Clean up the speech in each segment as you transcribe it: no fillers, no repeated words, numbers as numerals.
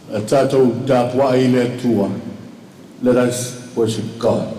A tatou tapuai i le Atua. Let us worship God.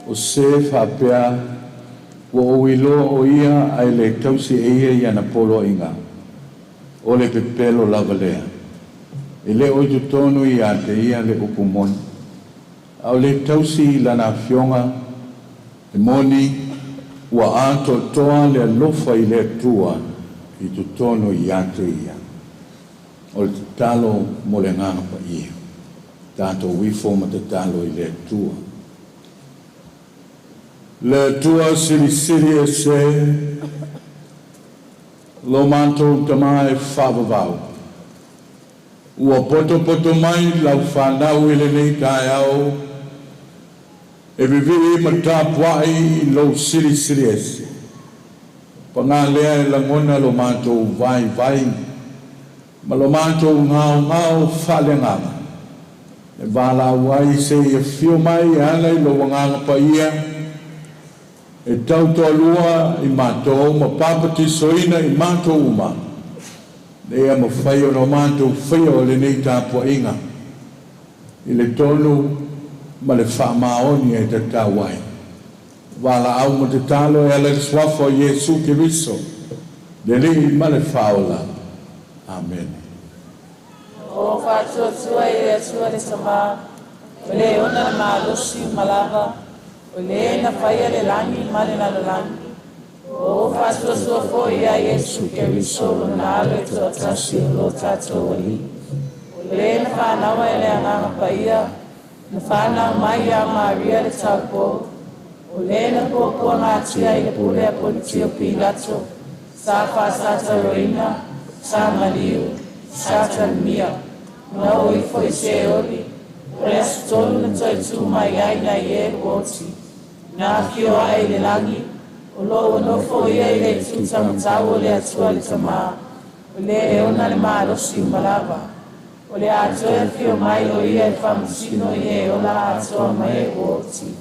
O se faapea ua ou iloa o ia ae le tausi e ia i ana poloaiga, o le pepelo lava lea. E le o i totonu ia te ia le upu moni. A o le tausi i lana afioga, e moni ua atoatoa le alofa i le Atua i totonu ia te ia. O le tatalo mo le Agaga Paia. Tatou ifo ma tatalo i le Atua. Le Atua silisili ese, lo matou Tama e faavavau, ua potopoto mai lau fanau i lenei taeao e vivii ma tapuai i lou silisili ese. Paga lea e lagona lo matou vaivai ma lo matou gaogao faaleagaga e valaau ai seia afio mai e ala i lou Agaga Paia e tautoalua i matou ma papatisoina i matou uma, ina ia mafai ona o matou faia o lenei tapuaiga i le tonu ma le faamaoni e tatau ai. Valaau ma tatalo e ala i le suafa o Iesu Keriso, le Alii ma le Faaola. Amene. O faatuatua i le Atua le Tamā, o le ona le malosi uma lava, o le na faia le lagi ma le lalolagi. O faatuatua foi ia Iesu Keriso lona Alo e toatasi o lo tatou Alii. O le na fanaua e le Agaga Paia, na fanau mai ia Maria le taupou, o le na puapuagatia i le pule a Ponitio Pilato, sa faasataroina, sa maliu, sa talimia, na oo ifo i Seoli, o le aso tolu na toe tu mai ai nai e ua oti. Na afio ae i le lagi, o loo ua nofo ia i le itu taumatau o le Atua le Tamā, o le e ona le malosi uma lava. O le a toe afio mai o ia e faamasino i e ola atoa ma e ua oti.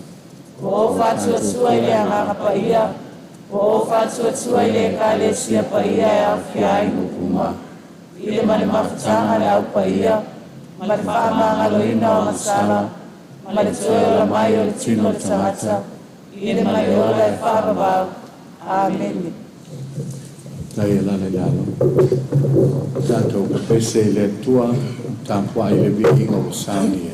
Ua ou faatuatua i le Agaga Paia, ua ou faatuatua i le Ekalesia paia e aofia ai nuu uma, i le ma le mafutaga a le Au Paia, ma le faamagaloina o agasala, ma le toe ola mai o le tino o le tagata, i le ma le ola e faavavau. Amene. Tai e lala i lalo. Tatou pepese i le Atua, tapuai i le viiga ua saunia.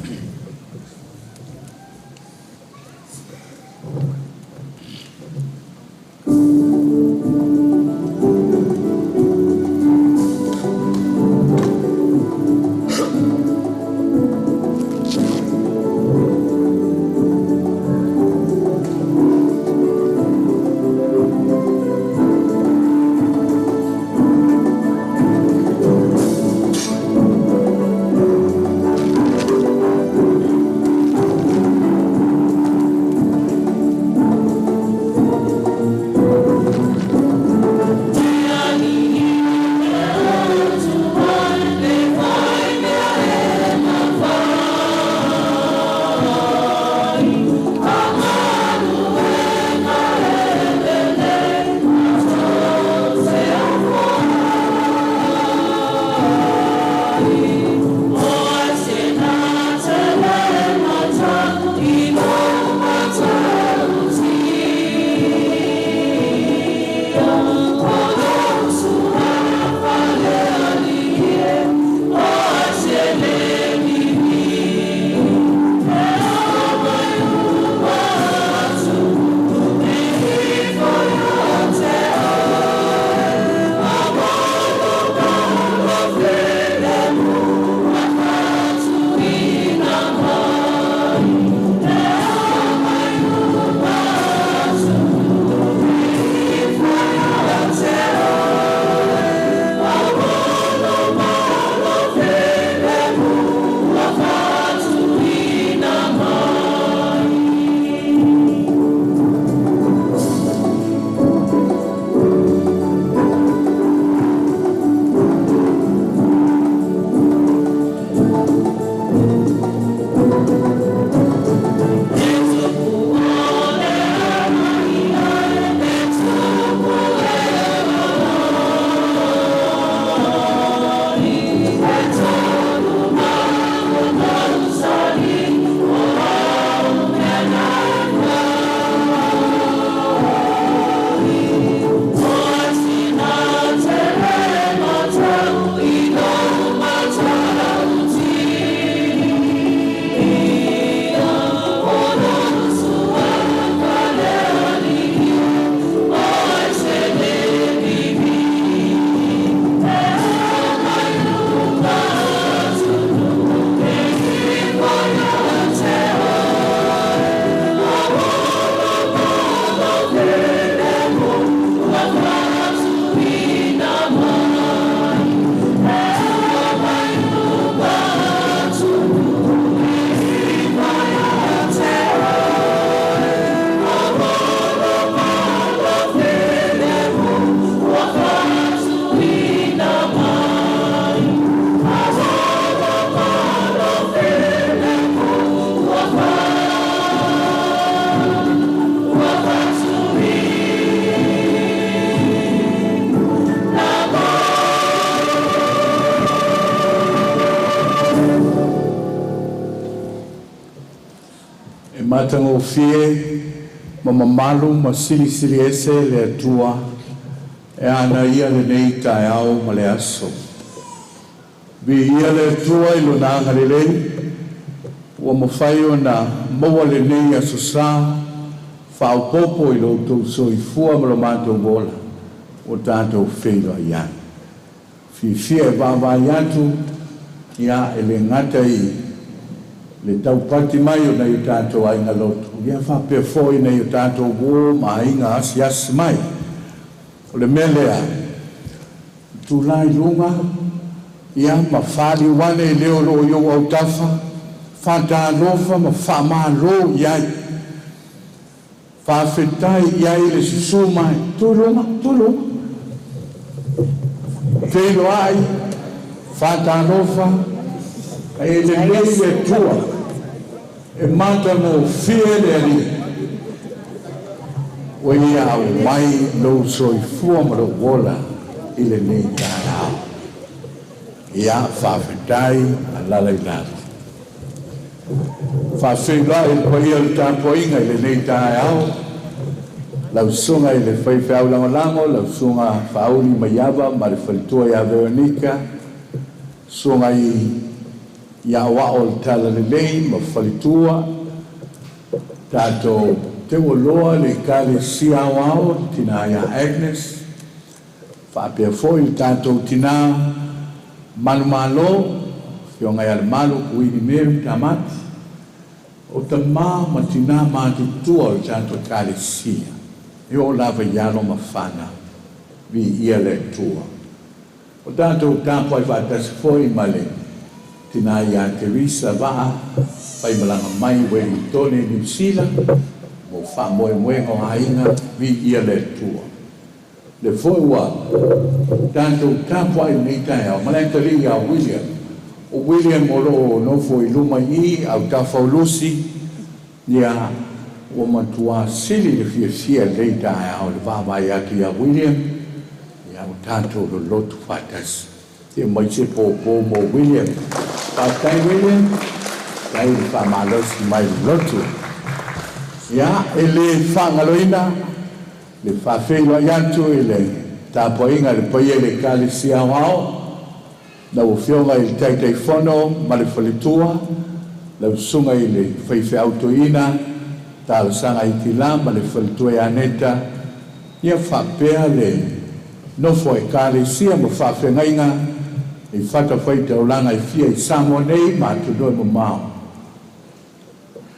E matagofie ma mamalu ma silisili ese le Atua e ana ia lenei taeao ma le aso. Viia le Atua i lona agalelei ua mafai ona maua lenei aso sa faaopoopo i lo outou soifua ma lo matou ola ua tatou feiloai ai. Fiafia e vaavaai atu ia e le gata i le taupati mai o nai o tatou aiga lotu, ia faapea foi nai o tatou uō ma aiga asiasi mai. O le mea lea, tulai i luga ia ma faliu ane i le o loo i ou autafa, faatalofa ma faamalo i ai. Faafetai i ai le susu mai. Tu i luga, tu i luga. Feiloai, faatalofa, e lelei le Atua, e matagofie le Alii. Ua ia aumai lou soifua ma lou ola i lenei taeao. Ia, faafetai, alala i lalo. Faafeiloai i le paia o le tapuaiga i lenei taeao. Lau susuga i le faifeau lagolago, lau susuga Faauli Maiava ma le faletua ia Veronica, susuga i Aoao o le Talalelei ma faletua, tatou teualoa le Ekalesia Aoao, le tina ia Agnes, faapea foi le tatou tina manumalo, afioga ia Lemalu Kuini Mary Tamati, o tamā ma tinā matutua o le tatou Ekalesia, e oo lava i alo ma fanau, viia le Atua. O tatou tapuai faatasi foi ma le tina ia Teresa Vaa, faimalaga mai Uelintone, Niu Sila, mo faamoemoega o aiga, viia le Atua. Le foi ua tatou tapuai lenei taeao ma le atalii ia William. O William o loo nofo i luma i i autafa o Lusi, ia ua matua sili le fiafia lenei taeao le vaavaai atu ia William, ia ua tatou lolotu faatasi. Ia mai se pōpō mo William. Faafetai William, faafetai le faamalosi mai le lotu. Ia, e le faagaloina le faafeiloai atu i le tapuaiga i le paia i le Ekalesia Aoao, lau Afioga i le Taitaifono ma le faletua, lau susuga i le faifeau toeaina, Talosaga Itila ma le faletua ia Neta, ia faapea le nofo a Ekalesia ma faafeagaiga i fatafaitaulaga e fia i Samoa nei ma atunuu e mamao.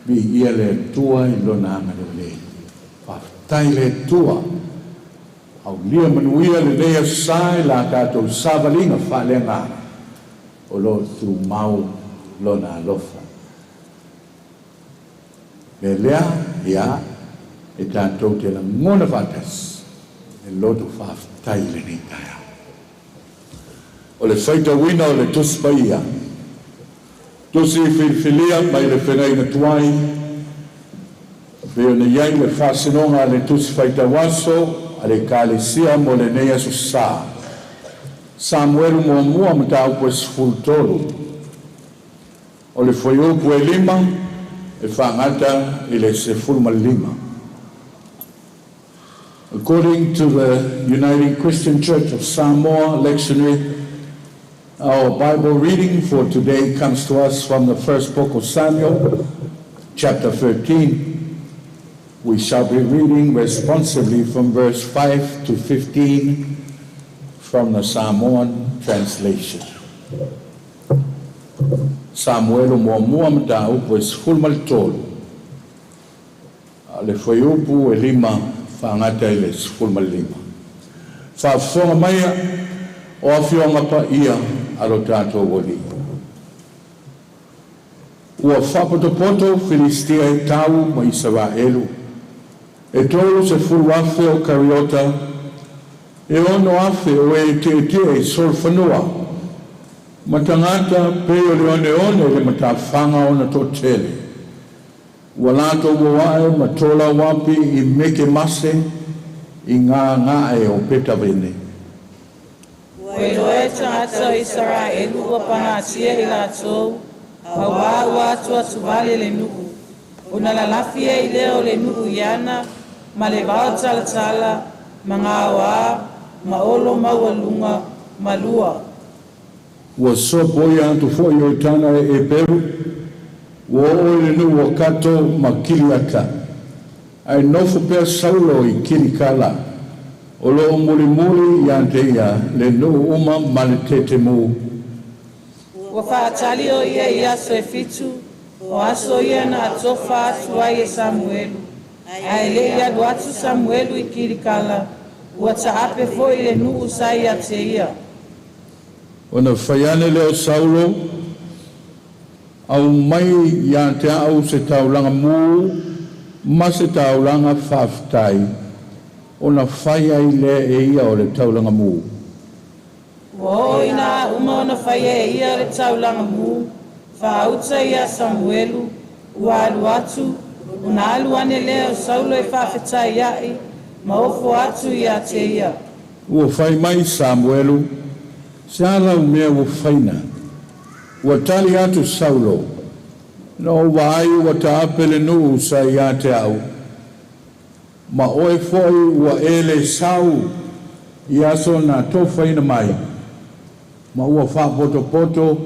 Viia le Atua i lona agalelei. Faafetai le Atua. Aulia manuia lenei aso sa i la tatou savaliga faaleagaga o lo o tumau lona alofa. Mea lea, ia, e tatou te lagona faatasi le loto faafetai i lenei taeao. O le faitauina o le Tusi Paia, Tusi filifilia mai le Feagaiga Tuai, pei ona i ai le faasinoga a le Tusi Faitau Aso a le Ekalesia mo lenei aso sa. Samuelu Muamua mataupu e 13. O le fuaiupu e 5 e faagata i le 15. According to the United Christian Church of Samoa lectionary, our Bible reading for today comes to us from the first book of Samuel, chapter 13. We shall be reading responsively from verse 5 to 15 from the Samoan translation. Samuelu Muamua mataupu e 13. Le fuaiupu e 5 faagata i le 15. Faafofoga maia o afioga paia a lo tatou Alii. Ua faapotopoto Filistia e tau ma Isaraelu. E 30,000 o kariota, e 6,000 o e tietie i solofanua, ma tagata pei o le oneone i le matafaga ona toatele. Ua latou o ae ma tolauapi i Mekemase i gaga'e o Petavene. Ua iloa e tagata o Isaraelu ua pagatia i latou, auā ua atuatuvale le nuu. Ona lalafi ai lea o le nuu i Ana ma le Vaotalatala ma Gaoā ma Olo Maualuga ma Lua. Ua sopoia atu foi Ioritana e Eperu, ua oo i le nuu o Kato ma Kiriata, ae nofo pea Saulo i Kilikala, o lo o mulimuli ia te ia le nuu uma ma le tetemu. Ua faatali o ia i aso e 7, o aso ia na atofa atu ai e Samuelu. Ae le i alu atu Samuelu i Kilikala, ua taape foi le nuu sa ia te ia. Ona fai ane lea o Saulo, aumai ia te au se taulaga mu ma se taulaga faafetai, ona fai ai lea e ia o le taulaga mu. Ua oo ina uma ona faia e ia le taulaga mu, faauta ia Samuelu, ua alu atu, ona alu ane lea o Saulo e faafetai ai, ma ofo atu ia te ia. Ua fai mai Samuelu, se a lau mea ua faina? Ua tali atu Saulo, na ou vaai ua taape le nuu sa ia te au, ma oe foi ua e le sau i aso na tofaina mai, ma ua faapotopoto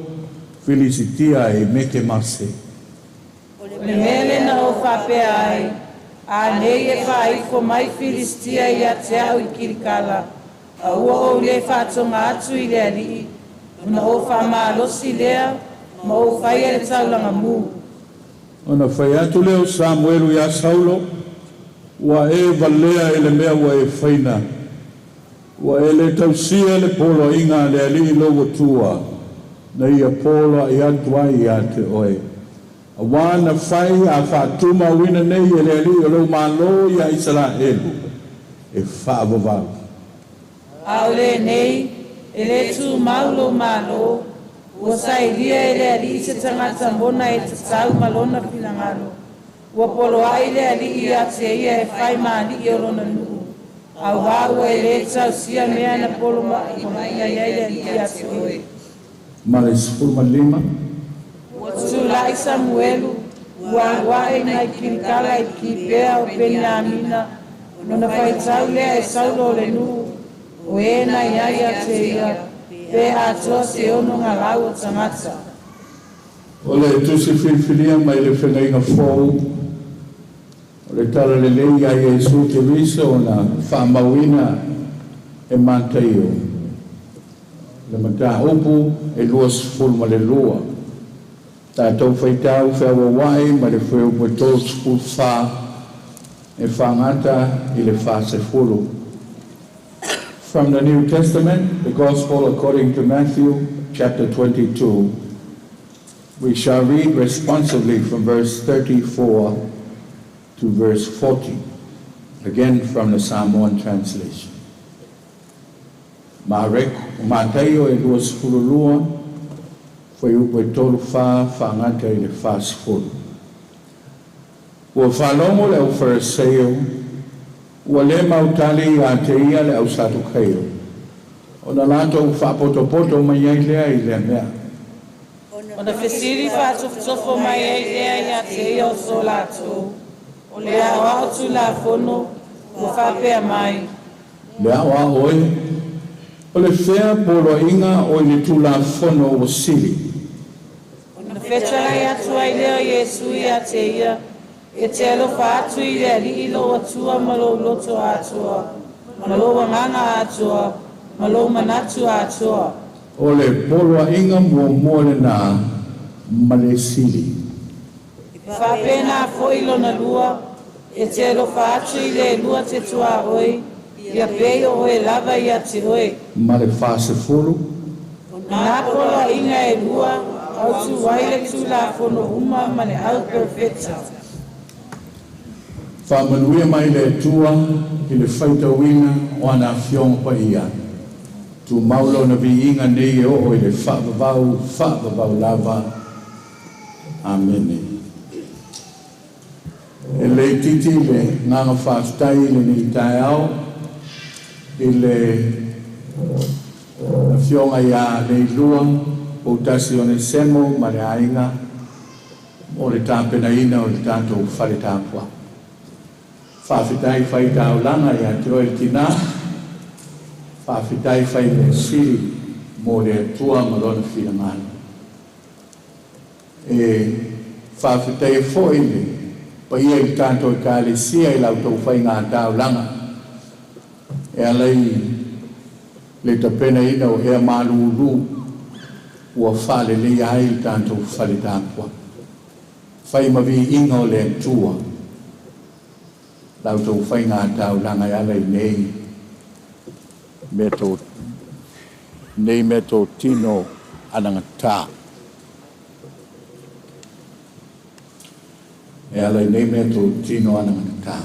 Filisitia i Mekemase. O le mea lena o faapea ai, a nei e faaifo mai Filisitia ia te au i Kilikala, a ua ou le faatoga atu i le Alii, ona ou faamalosi lea ma ou faia le taulaga mu. Ona fai atu lea o Samuelu ia Saulo, ua e valea i le mea ua e faina, ua e le tausia le poloaiga a le Alii lou Atua, na ia poloai atu ai ia te oe. Auā na fai a faatumauina nei e le Alii o lou Malo ia Isaraelu e faavavau. A o lenei, e le tumau lou malo, ua sailia e le Alii se tagata mona e tatau ma lona finagalo. Ua poloai le Alii ia te ia e fai ma alii o lona nuu, auā ua e le tausia mea na poloai mai ai le Alii ia te oe. Ma le 15. Ua tulai Samuelu, ua alu ae nai Kilikala i Kipea o Peniamina, ona faitau lea e Saulo o le nuu, o e na ia ia te ia, pe atoa se 6 galau o tagata. O le tusi filifilia mai le Feagaiga Fou, o le Tala Lelei ia Iesu Keriso na faamauina e Mataio. Le mataupu e 22. Tatou faitau feauauai ma le fuaiupu e 34 e faagata i le 40. From the New Testament, the Gospel according to Matthew, chapter 22. We shall read responsively from verse 34 to verse 40, again from the Samoan translation. Mataio e 22, fuaiupu e 34 faagata i le 40. Ua faalogo le Aufariseio, ua le mautali ia te ia le Ausatukaio, ona latou faapotopoto mai ai lea i lea mea. Ona fesili faatofotofo mai ai lea ia te ia o so latou, o le aoao tulafono ua faapea mai. Le aoao e, o le fea poloaiga o i le tulafono ua sili? Ona fetalai atu ai lea o Iesu ia te ia, e te alofa atu i le Alii lou Atua ma lou loto atoa, ma lou agaga atoa, ma lou manatu atoa. O le poloaiga muamua lena ma le sili. E faapena foi lona lua, e te alofa atu i le lua te tuaoi, ia pei o oe lava ia te oe. Ma le 40. O nā poloaiga e lua, autu ai le tulafono uma ma le auperofeta. Faamanuia mai le Atua i le faitauina o ana afioga paia. Tumau lona viiga nei e oo i le faavavau, faavavau lava. Amene. E le itiiti le agaga faafetai i lenei taeao i le afioga ia Leilua Poutasi Onesemo ma le aiga. mo le tapenaina o le tatou fale tapuai. Faafetai faitaulaga ia te oe le tinā, faafetai faimeasili mo le Atua ma Lona finagalo. E faafetaia foi le paia i le tatou Ekalesia i la outou faigataulaga e ala i le tapenaina o ea malulu ua faaleleia ai le tatou fale tapuai. Fai ma viiga o le Atua la outou faigataulaga e ala i nei meatotino anagata. E ala i nei meatotino anagata.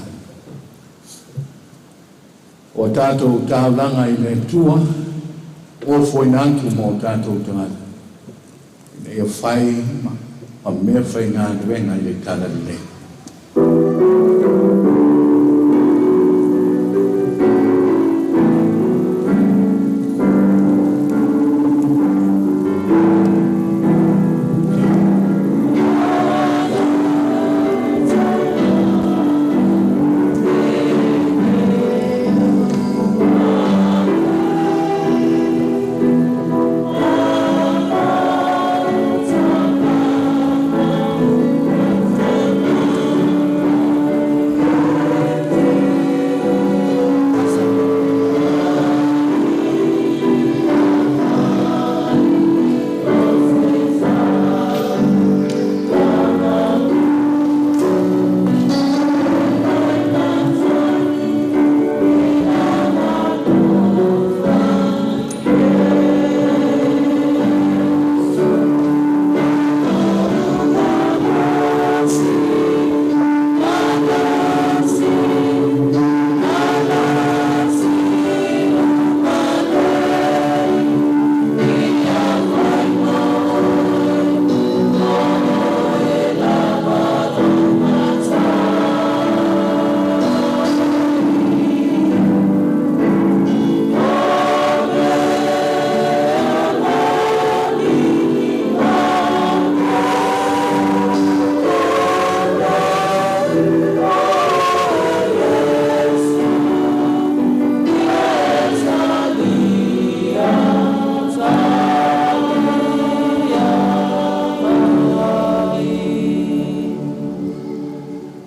O tatou taulaga i le Atua, ofoina atu mo tatou tagata, ina ia fai ma mea faigaluega i le talalelei.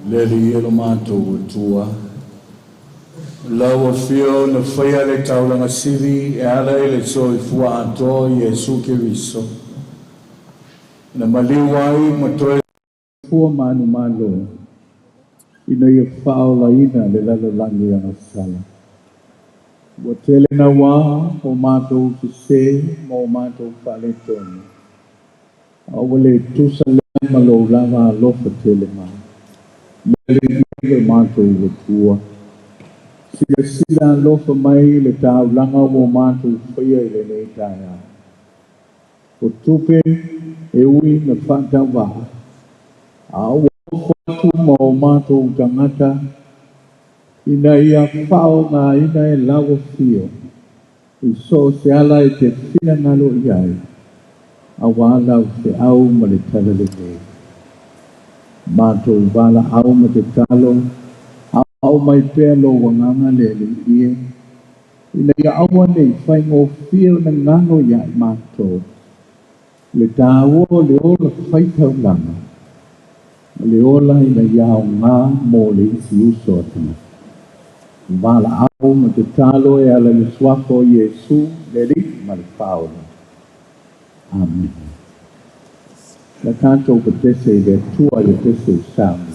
Le Alii e lo matou Atua, lau afio na faia le taulaga sili e ala i le soifua atoa o Iesu Keriso. Na maliu ai ma toe fua manumalo, ina ia faaolaina le lalolagi agasala. Ua tele nauā o matou sesē ma o matou faaletonu, a ua le tusa lea ma lou lava alofa tele mai. Le Alii e lo matou Atua, silasila alofa mai i le taulaga ua matou faia i lenei taeao. O tupe e ui na faatauvaa, a ua ofo atu ma o matou tagata ina ia faaaogaina e lau afio i so o se ala e te finagalo i ai, auā lau feau ma le talalelei. Matou valaau ma tatalo, ao mai pea lou agaga le Alii e, ina ia aua nei faigofie ona galo ia i matou, le tāua o le ola faitaulaga, ma le ola ina ia aogā mo le isi uso a tagata. Valaau ma tatalo e ala i le suafa o Iesu, le Alii ma le Faaola. Amene. La tatou patese i le Atua i le pese o sauni.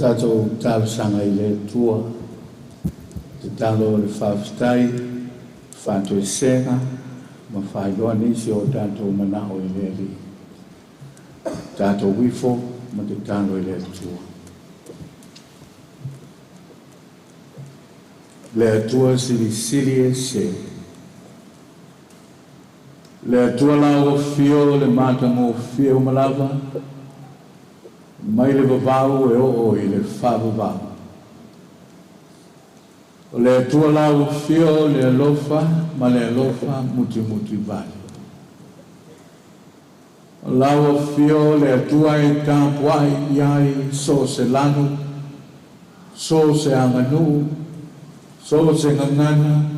tatou talosaga i le Atua, tatalo o le faafetai, faatoesega ma faailoa nisi o tatou manao i le Alii. Tatou ifo ma tatalo i le Atua. Le Atua silisili ese. Le Atua lau afio le matagofie uma lava, mai le vavau e oo i le faavavau. O le Atua lau afio le alofa ma le alofa mutimutivale. O lau afio le Atua e tapuai i ai so o se lanu, so o se aganuu, so o se gagana,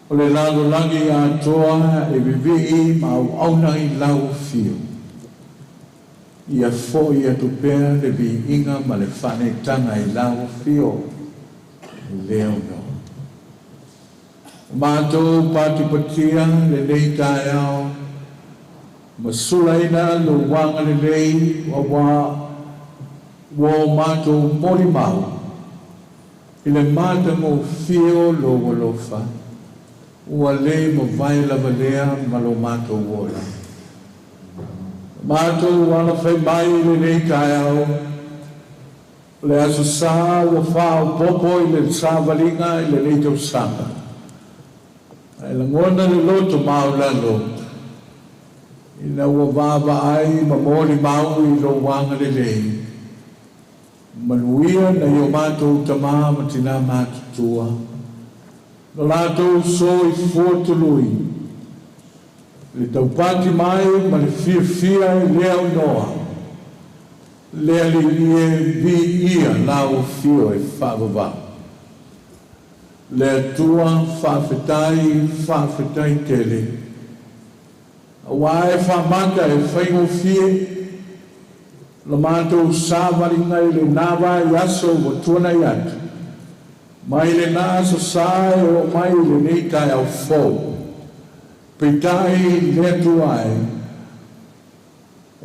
o le lalolagi atoa e vivii ma auauna i lau afio. Ia fo'i atu pea le viiga ma le faaneetaga i lau afio e le aunoa. Ua matou patipatia lenei taeao ma sulaina lou agalelei auā ua o matou molimau i le matagofie o lou alofa ua le mavae lava lea ma lo matou ola. Matou alafai mai i lenei taeao, o le aso Sa ua faaopoopo i le savaliga i lenei tausaga. Ae lagona le loto maualalo ina ua vaavaai ma molimau i lou agalelei. Manuia nai o matou tamā ma tinā matutua, lo latou soifua tului, le taupati mai ma le fiafia e le aunoa, le Alii e, viia lau afio e faavavau. Le Atua faafetai, faafetai tele, auā e faamata e faigofie la matou savaliga i lenā vaiaso ua tuanai atu, mai lenā aso Sa e oo mai i lenei taeao fou. Peitai le Atua e,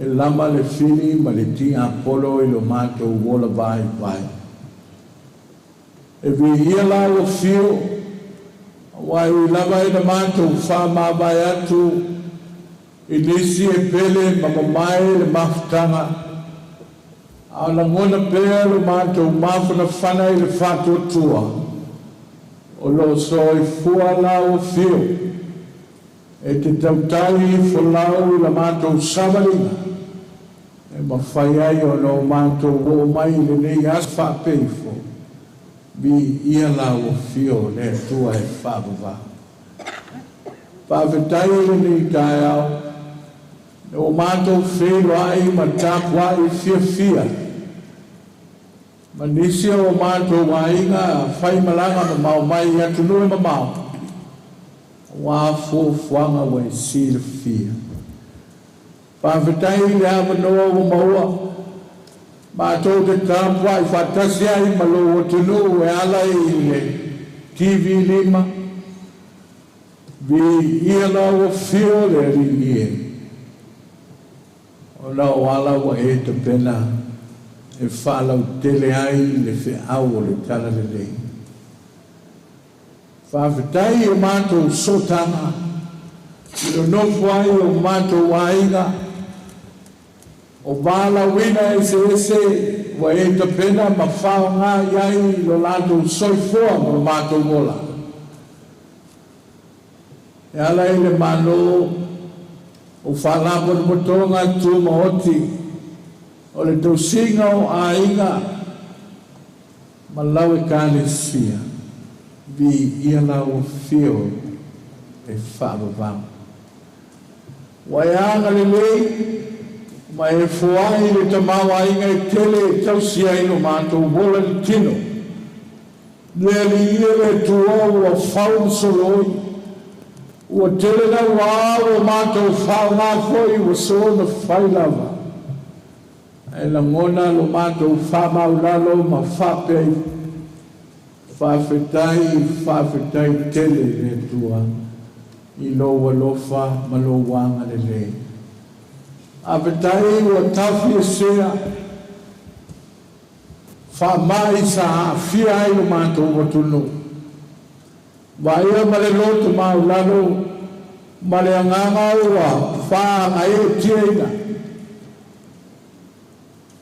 e lama le fili ma le tiapolo i lo matou ola vaivai. E viia lau afio, auā e ui lava ina matou faamavae atu i nisi e pele ma mamae le mafutaga, a o lagona pea lo matou mafanafana i le faatuatua o lo o soifua lau afio e te tautai folau i la matou savaliga e mafai ai ona o matou oo mai i lenei aso faapeifo. Viia lau afio le Atua e faavavau. Faafetai i lenei taeao ina ua matou feiloai ma tapuai fiafia ma nisi o matou aiga faimalaga mamao mai i atunuu e mamao, auā fuafuaga ua e silafia. Faafetai i le avanoa ua maua matou te tapuai faatasi ai ma lou atunuu e ala i le TV 5. Viia lau afio le Alii e, ona o ala ua e tapena e faalautele ai le feau o le Talalelei. Faafetai i o matou sootaga i le nofo ai o matou aiga, o valaauina eseese ua e tapena ma faaaoga i ai lo latou soifua ma lo matou ola. E ala i le Malo o Faalapotopotoga Tumaoti, o le tausiga o aiga ma lau Ekalesia, viia lau afio e faavavau. Ua e agalelei ma e foai le tamaoaiga e tele e tausi ai lo matou ola i le tino. Le Alii e le Atua ua fau ma soloi, ua tele lauā ua matou faaaoga foi ua soona fai lava. Ae lagona lo matou faamaulalo ma faapea ifo, faafetai, faafetai tele le Atua i lou alofa ma lou agalelei. Faafetai ua tafiesea Faamai sa aafia ai lo matou atunuu. Vaaia ma le loto maualalo ma le agaga ua faagaeetiaina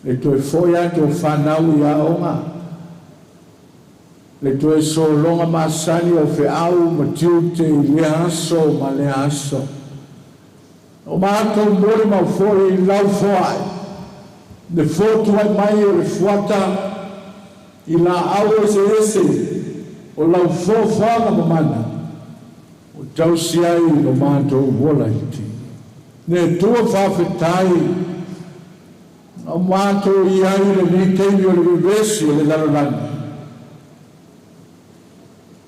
le toe fo'i atu o fanau i aoga, le toe sologa masani o feau ma tiute i lea aso ma lea aso. O matou molimau foi i lau foai, le fotuai mai o le fuata i laau eseese o lau foafoaga mamana, o tausi ai lo matou ola i le tino. Le Atua faafetai, na matou i ai i lenei taimi o le vevesi o le lalolagi,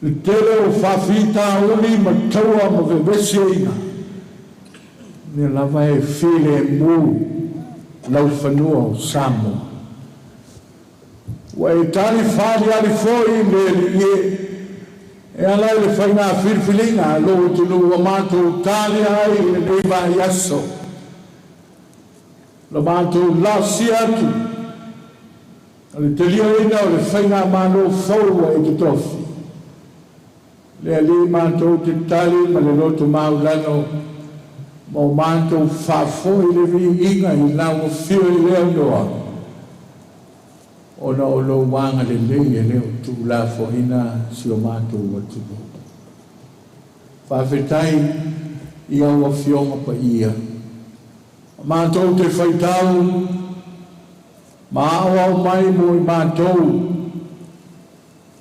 le tele o faafitauli ma taua ma vevesiaiga, lea lava e filemu laufanua o Samoa. Ua e tali faaaliali foi le Alii e, e ala i le faiga filifiliga a lou atunuu ua matou talia ai i lenei vaiaso, la matou laasia atu o le taliaina o le faigamalo fou ua e totofi. Le Alii matou te tali ma le loto maulano ma o matou faafoi le viiga i lau afio i le aunoa, ona o lou agalelei e le o tuulafoaiina si o matou atunuu. Faafetai i au Afioga Paia. Matou te faitau ma aoao mai mo i matou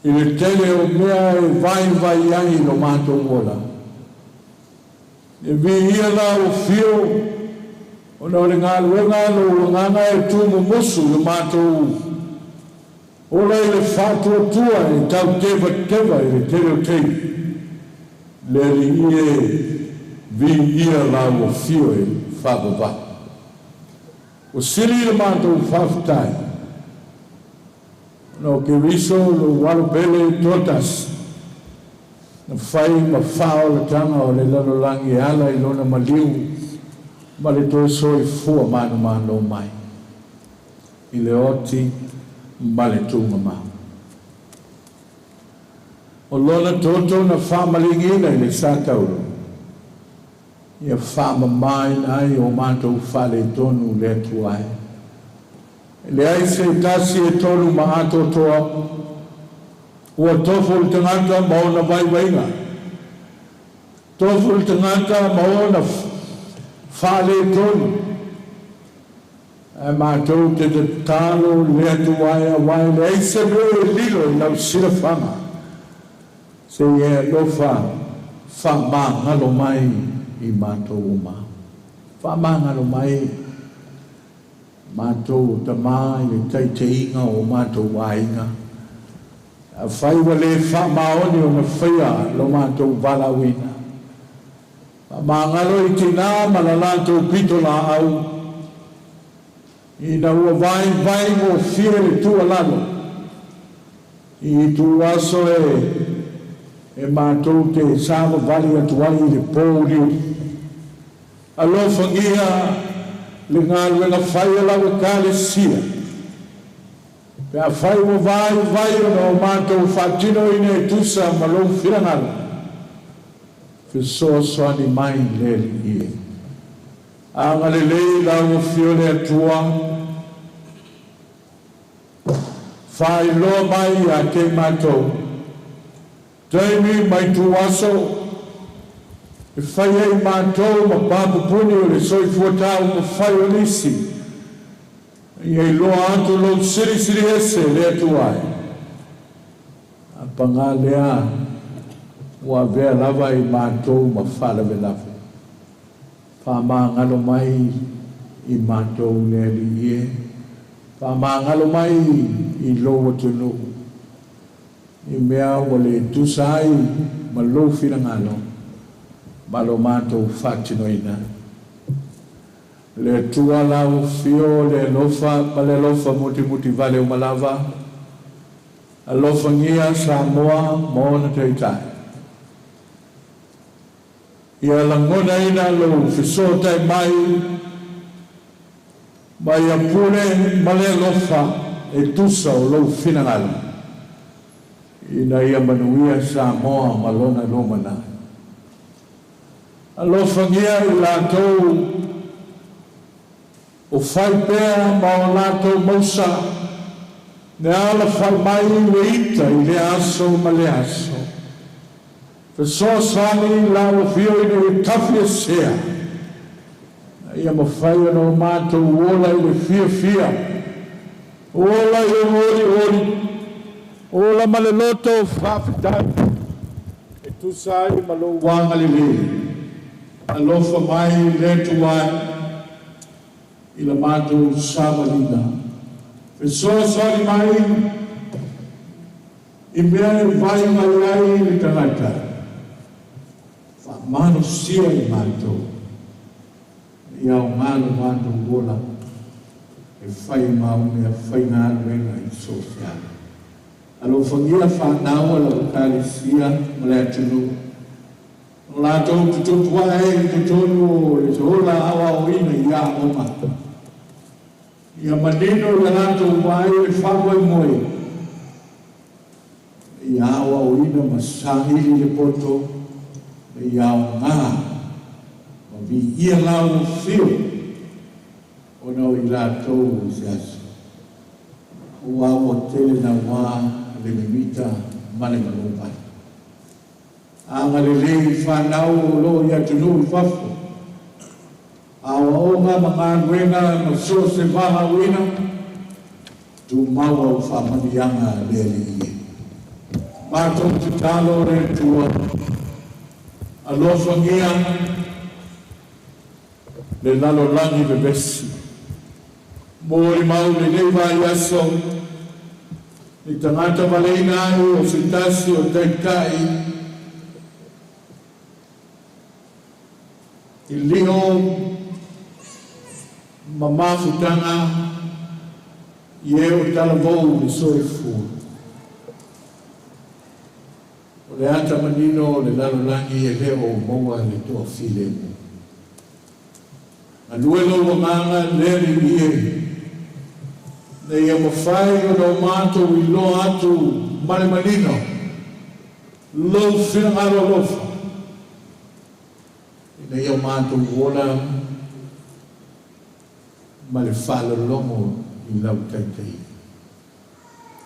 i le tele o mea e vaivai ai lo matou ola. E viia lau afio ona o le galuega a lou Agaga e tumumusu i lo matou ola i le faatuatua e tautevateva i le tele o taimi. Le Alii e, viia lau afio e faavavau. Ua sili le matou faafetai ona o Keriso lou alo pele toatasi na fai ma faaolataga o le lalolagi e ala i lona maliu ma le toe soifua manumalo mai i le oti ma le tugamau. O lona toto na faamaligiina i le sa taulo, ia faamamaina ai o matou faaletonu le Atua e. E leai se tasi e tonu ma atoatoa, ua tofu le tagata ma ona vaivaiga, tofu le tagata ma ona faaletonu, ae matou te tatalo le Atua e, auā e leai se mea e lilo i lau silafaga, se i e alofa faamagalo mai i matou uma. Faamagalo mai matou o tamā i le taitaiga o matou aiga. Afai ua lē faamaoni ona faia lo matou valaauina, faamagalo i tinā ma la latou pitolaau ina ua vaivai gofie le tuualalo i ituaso e matou te savavali atu ai i le pouliuli. Alofagia le galuega fai a lau Ekalesia, pe afai ua vaivai ona o matou faatinoina e tusa ma lou finagalo, fesoasoani mai le Alii e. Agalelei lau afio le Atua, faailoa mai ia te matou taimi ma ituaso e fai ai matou ma papupuni o le soifua taumafai o nisi, ia iloa atu lou silisili ese le Atua e. A pagā lea ua avea lava i matou ma faalavelave, faamagalo mai i matou le Alii e, faamagalo mai i lou atunuu i mea ua le tusa ai ma lou finagalo ma lo matou faatinoina. Le Atua lau afio le alofa ma le alofa mutimutivale uma lava, alofagia Samoa ma ona taitai. Ia lagonaina lou fesootai mai ma ia pule ma le alofa. e tusa o lou finagalo, ina ia manuia Samoa ma lona lumanai. Alofagia i latou o fai pea ma o latou mausa, le alafai mai le ita i le aso ma le aso. Fesoasoani lau afio ina ia tafi esea, ina ia mafai ona o matou ola i le fiafia, ola i le olioli, ola ma le loto faafetai, e tusa ai ma lou agalelei. Alofa mai le Atua i la matou savaliga. Fesoasoani mai i mea e vai mai ai le tagata. Faamalosia i matou, ia aoga lo matou ola e fai ma au mea faigaluega i so o se ala. Alofagia fanau a lau Ekalesia ma le atunuu, o latou tutupu ae i totonu o le ola aoaoina i aoga. Ia manino i le latou vaai le faamoemoe, ia aoaoina ma saili le poto, ia aoga ma viia lau afio ona o i latou i se aso. Ua ua tele naua le mimita ma le manuvai. Agalelei i fanau o loo i atunuu i fafo, aoaoga ma galuega ma so o se valaauina, tumau au faamanuiaga le Alii e. Matou tatalo le Atua, alofagia le lalolagi vevesi. Molimau lenei vaiaso, i tagata valeina ai o se tasi o taitai i lio ma mafutaga i e o talavou le soifua. O le ata manino o le lalolagi e le o maua le toafilemu. Galue lou agaga le Alii e, ina ia mafai ona o matou iloa atu ma le manino lou finagalo alofa, ina ia o matou ola ma le faalologo i lau taitaiga.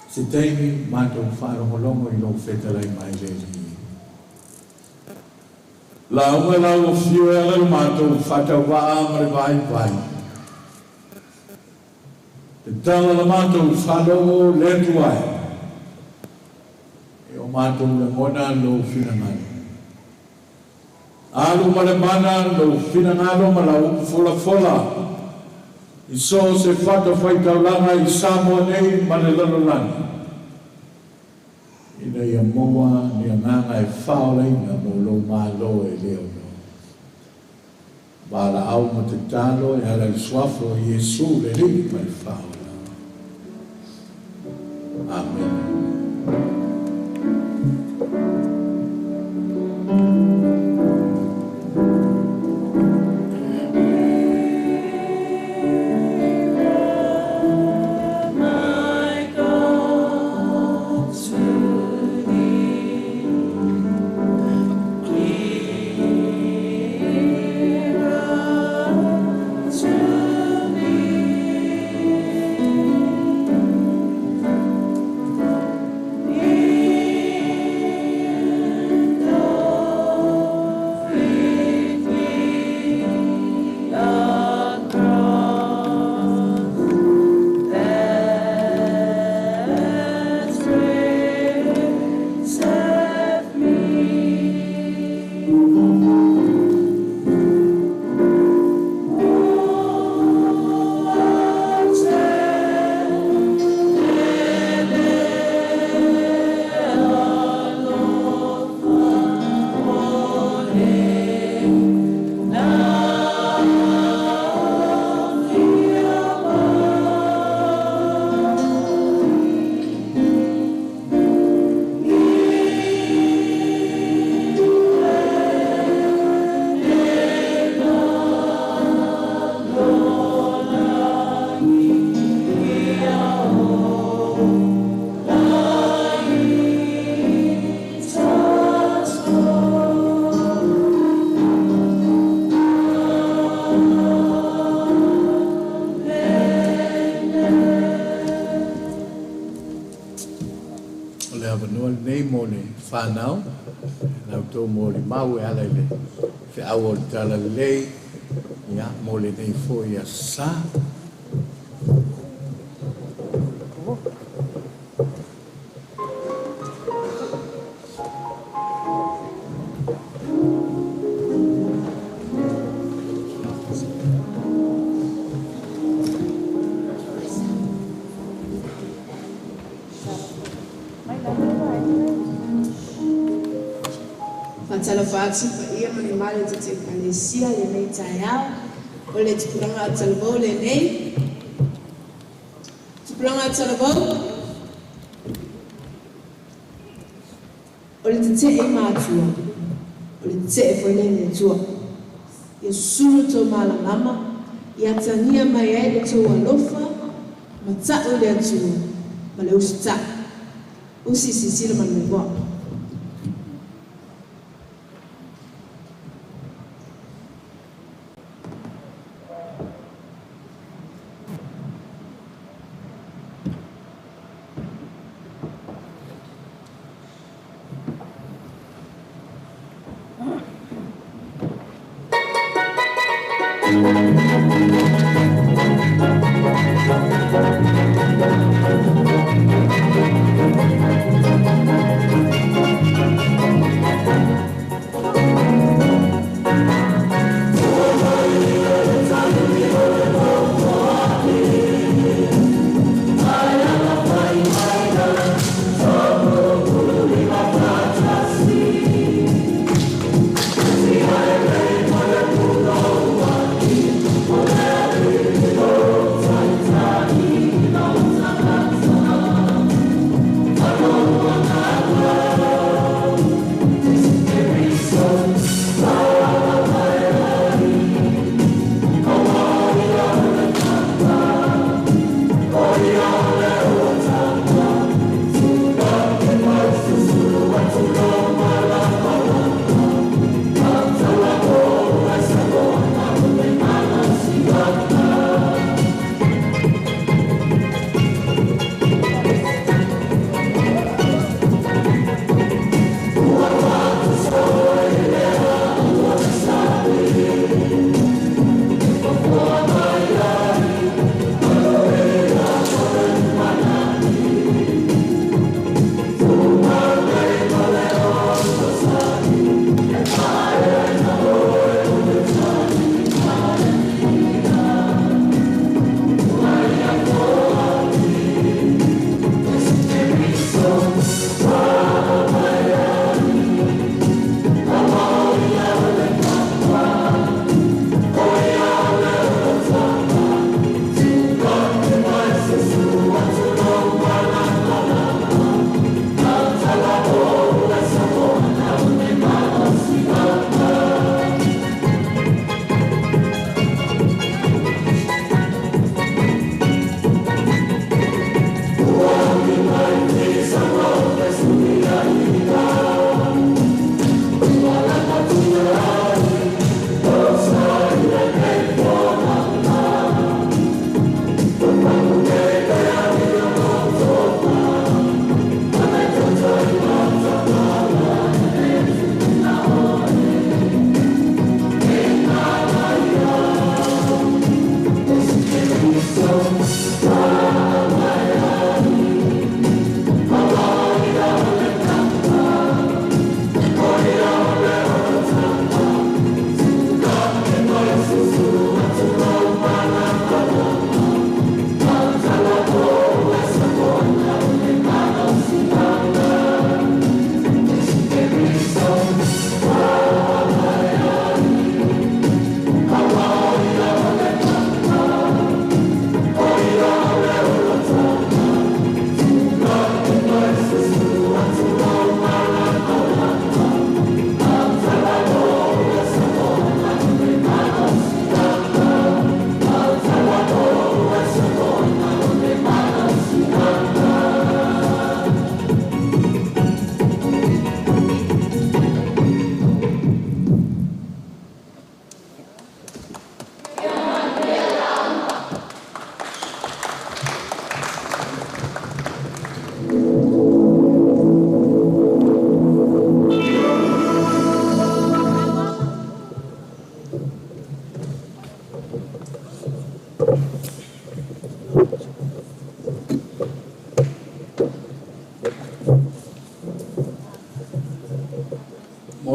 Se taimi matou faalogologo i lou fetalai mai le Alii e. Lauga lau afio e ala le matou faatauvaa ma le vaivai. Tatala la matou faalogo le Atua e, e o matou lagona lou finagalo. Alu ma le mana lou finagalo ma lau upu folafola i so o se fatafaitaulaga i Samoa nei ma le lalolagi, ina ia maua ni agaga e faaolaina mo lou Malo e le aunoa. Valaau ma tatalo e ala i le suafa o Iesu le Alii ma le Faaola. Amene. My God, to thee. Nearer to thee. lenei mo le fanau, la outou molimau e ala i le feau o le Talalelei, ia, mo lenei foi Aso Sa. Faatalofa atu i paia ma le mamalu o le tatou Ekalesia i lenei taeao. O le tupulaga talavou lenei. Tupulaga talavou, o le tetee i matua, o le tetee foi lea i le Atua. Ia susulu lo outou malamalama, ia atagia mai ai lo outou alofa ma ta'u i le Atua ma le usitai. Usi silasila ma le maimoa.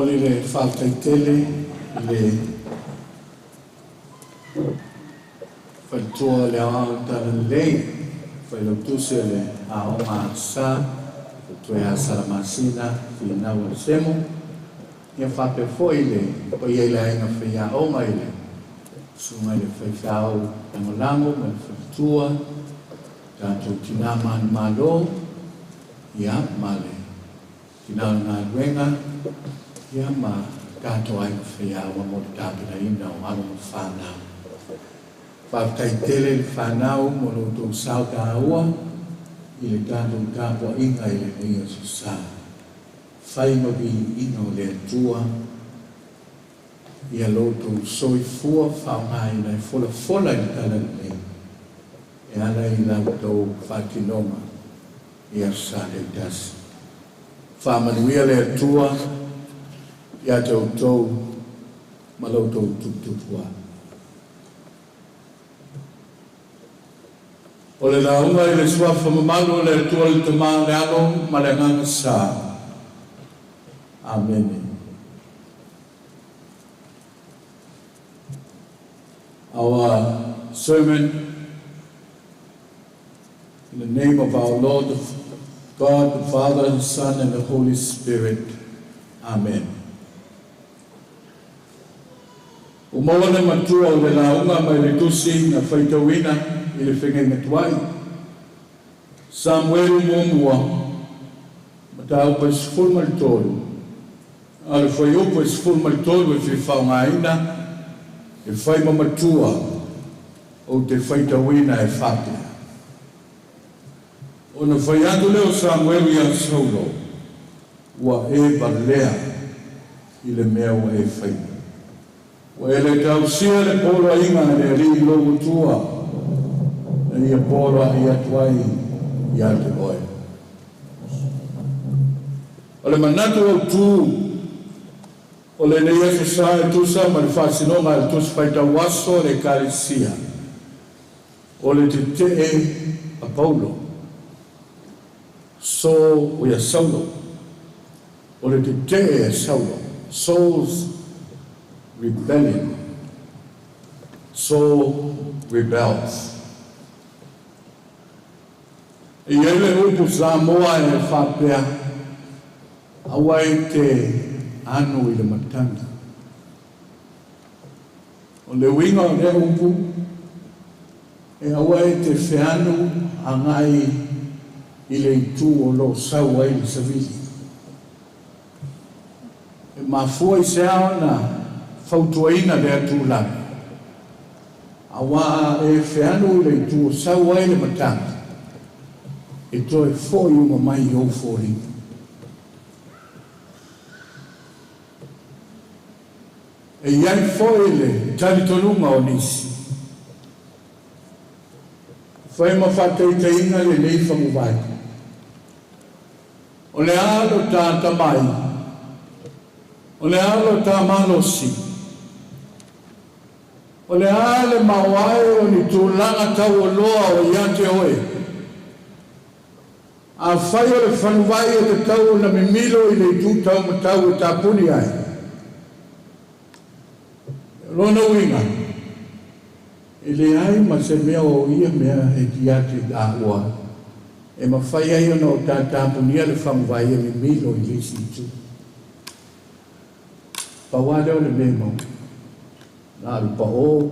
Momoli le faafetai i le faletua o le Aoao Talalelei, Failautusi o le Aoga Sa, faletua ia Salamasina Finau Alesemo, ia faapea foi le paia i le aiga faiaoga i le susuga i le faifeau lagolago ma le faletua, tatou tina manumalo, ia ma le tina o le galuega, ia ma tatou aiga faiaoga mo le tapenaina o alo ma fanau. Faafetai tele le fanau mo lo outou sao taua i le tatou tapuaiga i lenei aso Sa. Fai ma viiga o le Atua ia lo outou soifua faaaogaina e folafola i le talalelei e ala i la outou faatinoga i aso Sa taitasi. Faamanuia le Atua ia te outou ma lo outou tuputupuae. O le lauga i le suafa mamalu o le Atua le Tama, le Alo ma le Agaga Sa. Amene. Our sermon, in the name of our Lord, God, the Father, the Son, and the Holy Spirit. Amen. Ua maua le matua o le lauga mai le tusi na faitauina i le feagaiga tuai. Samuelu muamua, mataupu e 13, a o le fuaiupu e 13 e fia faaaogaina e fai ma matua ou te faitauina e faapea. Ona fai atu lea o Samuelu ia Saulo, ua e valea i le mea ua e faia. Ua e le tausia le poloaiga a le Alii lou Atua, na ia poloai atu ai ia te oe. O le manatu autu o lenei aso Sa e tusa ma le faasinoga a le tusi faitau aso a le Ekalesia, o le tetee a Paulo, so ia Saulo, o le tetee a Saulo, Saul's rebellion, Saul rebels. E i ai le upu Samoa e faapea, aua e te anu i le matagi. O le uiga o lea upu, e aua e te feanu agai i le itu o lo o sau ai le savili. E mafua i se a ona fautuaina lea tulaga, auā e feanu i le itu o sau ai le matagi, e toe foi uma mai i ou foliga. E i ai foi le talitonuga o nisi, e fai ma faataitaiga lenei faguvai, o le a lo ta tamai, o le a lo ta malosi, o le a le maoae o ni tulaga taualoa o ia te oe. Afai o le faguvai e tatau ona mimilo i le itu taumatau e tapuni ai, o lona uiga, e leai ma se mea o ia mea e ia te taua, e mafai ai ona o ta tapunia le faguvai e mimilo i le isi itu. Pau lava lea o le mea e maua. Na o le pao,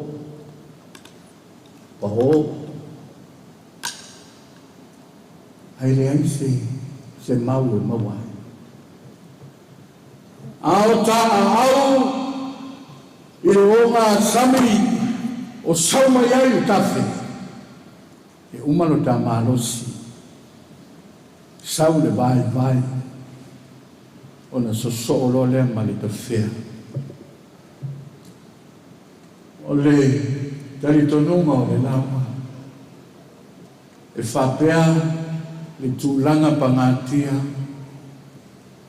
pao, ae leai se, se mau e maua ai. A o ta aau i le ogasami o sau mai ai le tafe, e uma lo ta malosi, sau le vaivai, ona sosoo loa lea ma le tafea. O le talitonuga o le lauga, e faapea le tulaga pagatia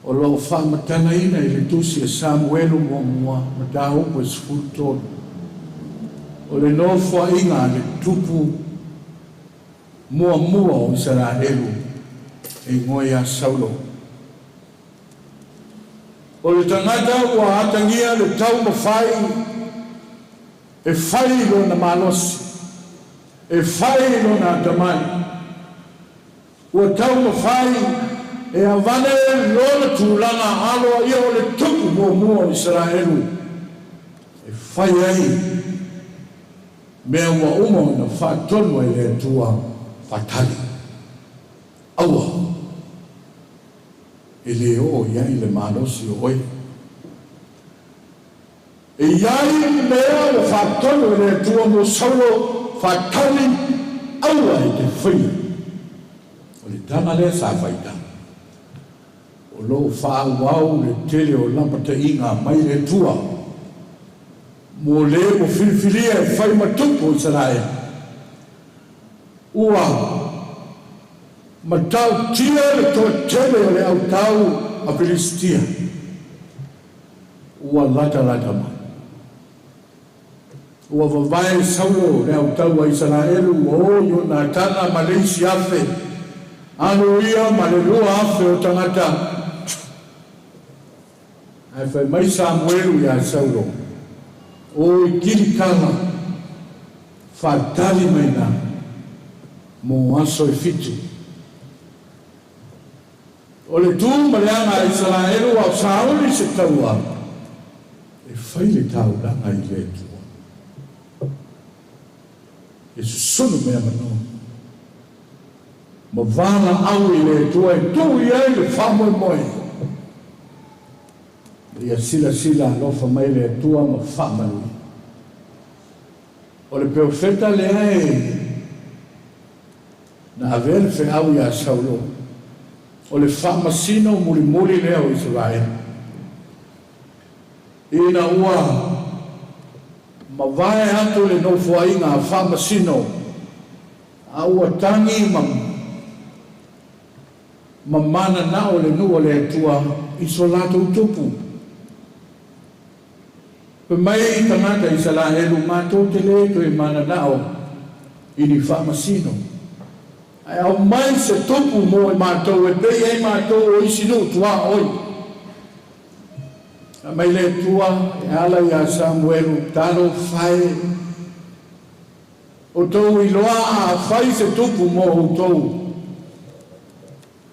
o lo o faamatalaina i le tusi a Samuelu muamua mataupu e 13, o le nofoaiga a le tupu muamua o Isaraelu e igoa ia Saulo. O le tagata ua atagia le taumafai e fai lona malosi, e fai lona atamai. Ua taumafai e avane lona tulaga aloaia o le tupu muamua o Isaraelu e fai ai mea ua uma ona faatonu ai le Atua faatali. Aua e lē oo i ai le malosi o oe. E i ai mea ua faatonu e le Atua mo Saulo faatali aua e te faia. O le tala lea sa faitau. O lo o faaauau le tele o lapataiga mai le Atua mo le ua filifilia e fai ma tupu o Isaraelu. Ua matautia le toatele o le autau a Pilisitia ua latalata mai. Ua vavae Saulo le autau a Isaraelu ua o Ionatana ma le isi 1,000, alu ia ma le 2,000 o tagata. Ae fai mai Samuelu iā Saulo, O i Kilikala, faatali mai iina mo aso e 7. O le tu ma le aga a Isaraelu a o sauli se taua e fai le taulaga i le Atua. E susunu mea manu ma valaau i le Atua e tuu i ai le faamoemoe. Ia silasila alofa mai le Atua ma faamanuia. O le perofeta lea e na avea le feau iā Saulo, o le faamasino mulimuli lea o Isaraelu. Ina ua mavae atu le nofoaiga a faamasino, a ua tagi ma mananao le nuu o le Atua i so latou tupu. Fai mai tagata Isaraelu, matou te lē toe mananao i ni faamasino, ae aumai se tupu mo i matou e pei ai matou o isi nuu tuaoi. Aumai le Atua e ala iā Samuelu, talofa e, outou iloa a fai se tupu mo outou,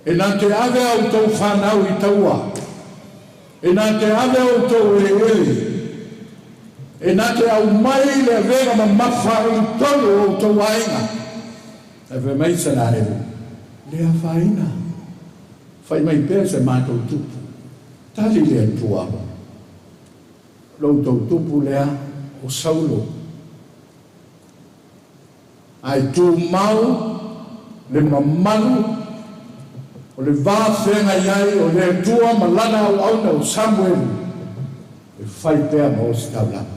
e na te ave a outou fanau i taua, e na te ave outou eleele, e na te aumai le avega mamafa i totonu o outou aiga. Ae fai mai Isaraelu, le afaina, fai mai pea se matou tupu. Tali le Atua, lo outou tupu lea o Saulo. Ae tumau le mamalu o le va feagai ai o le Atua ma lana auauna o Samuelu e fai pea ma ositaulaga.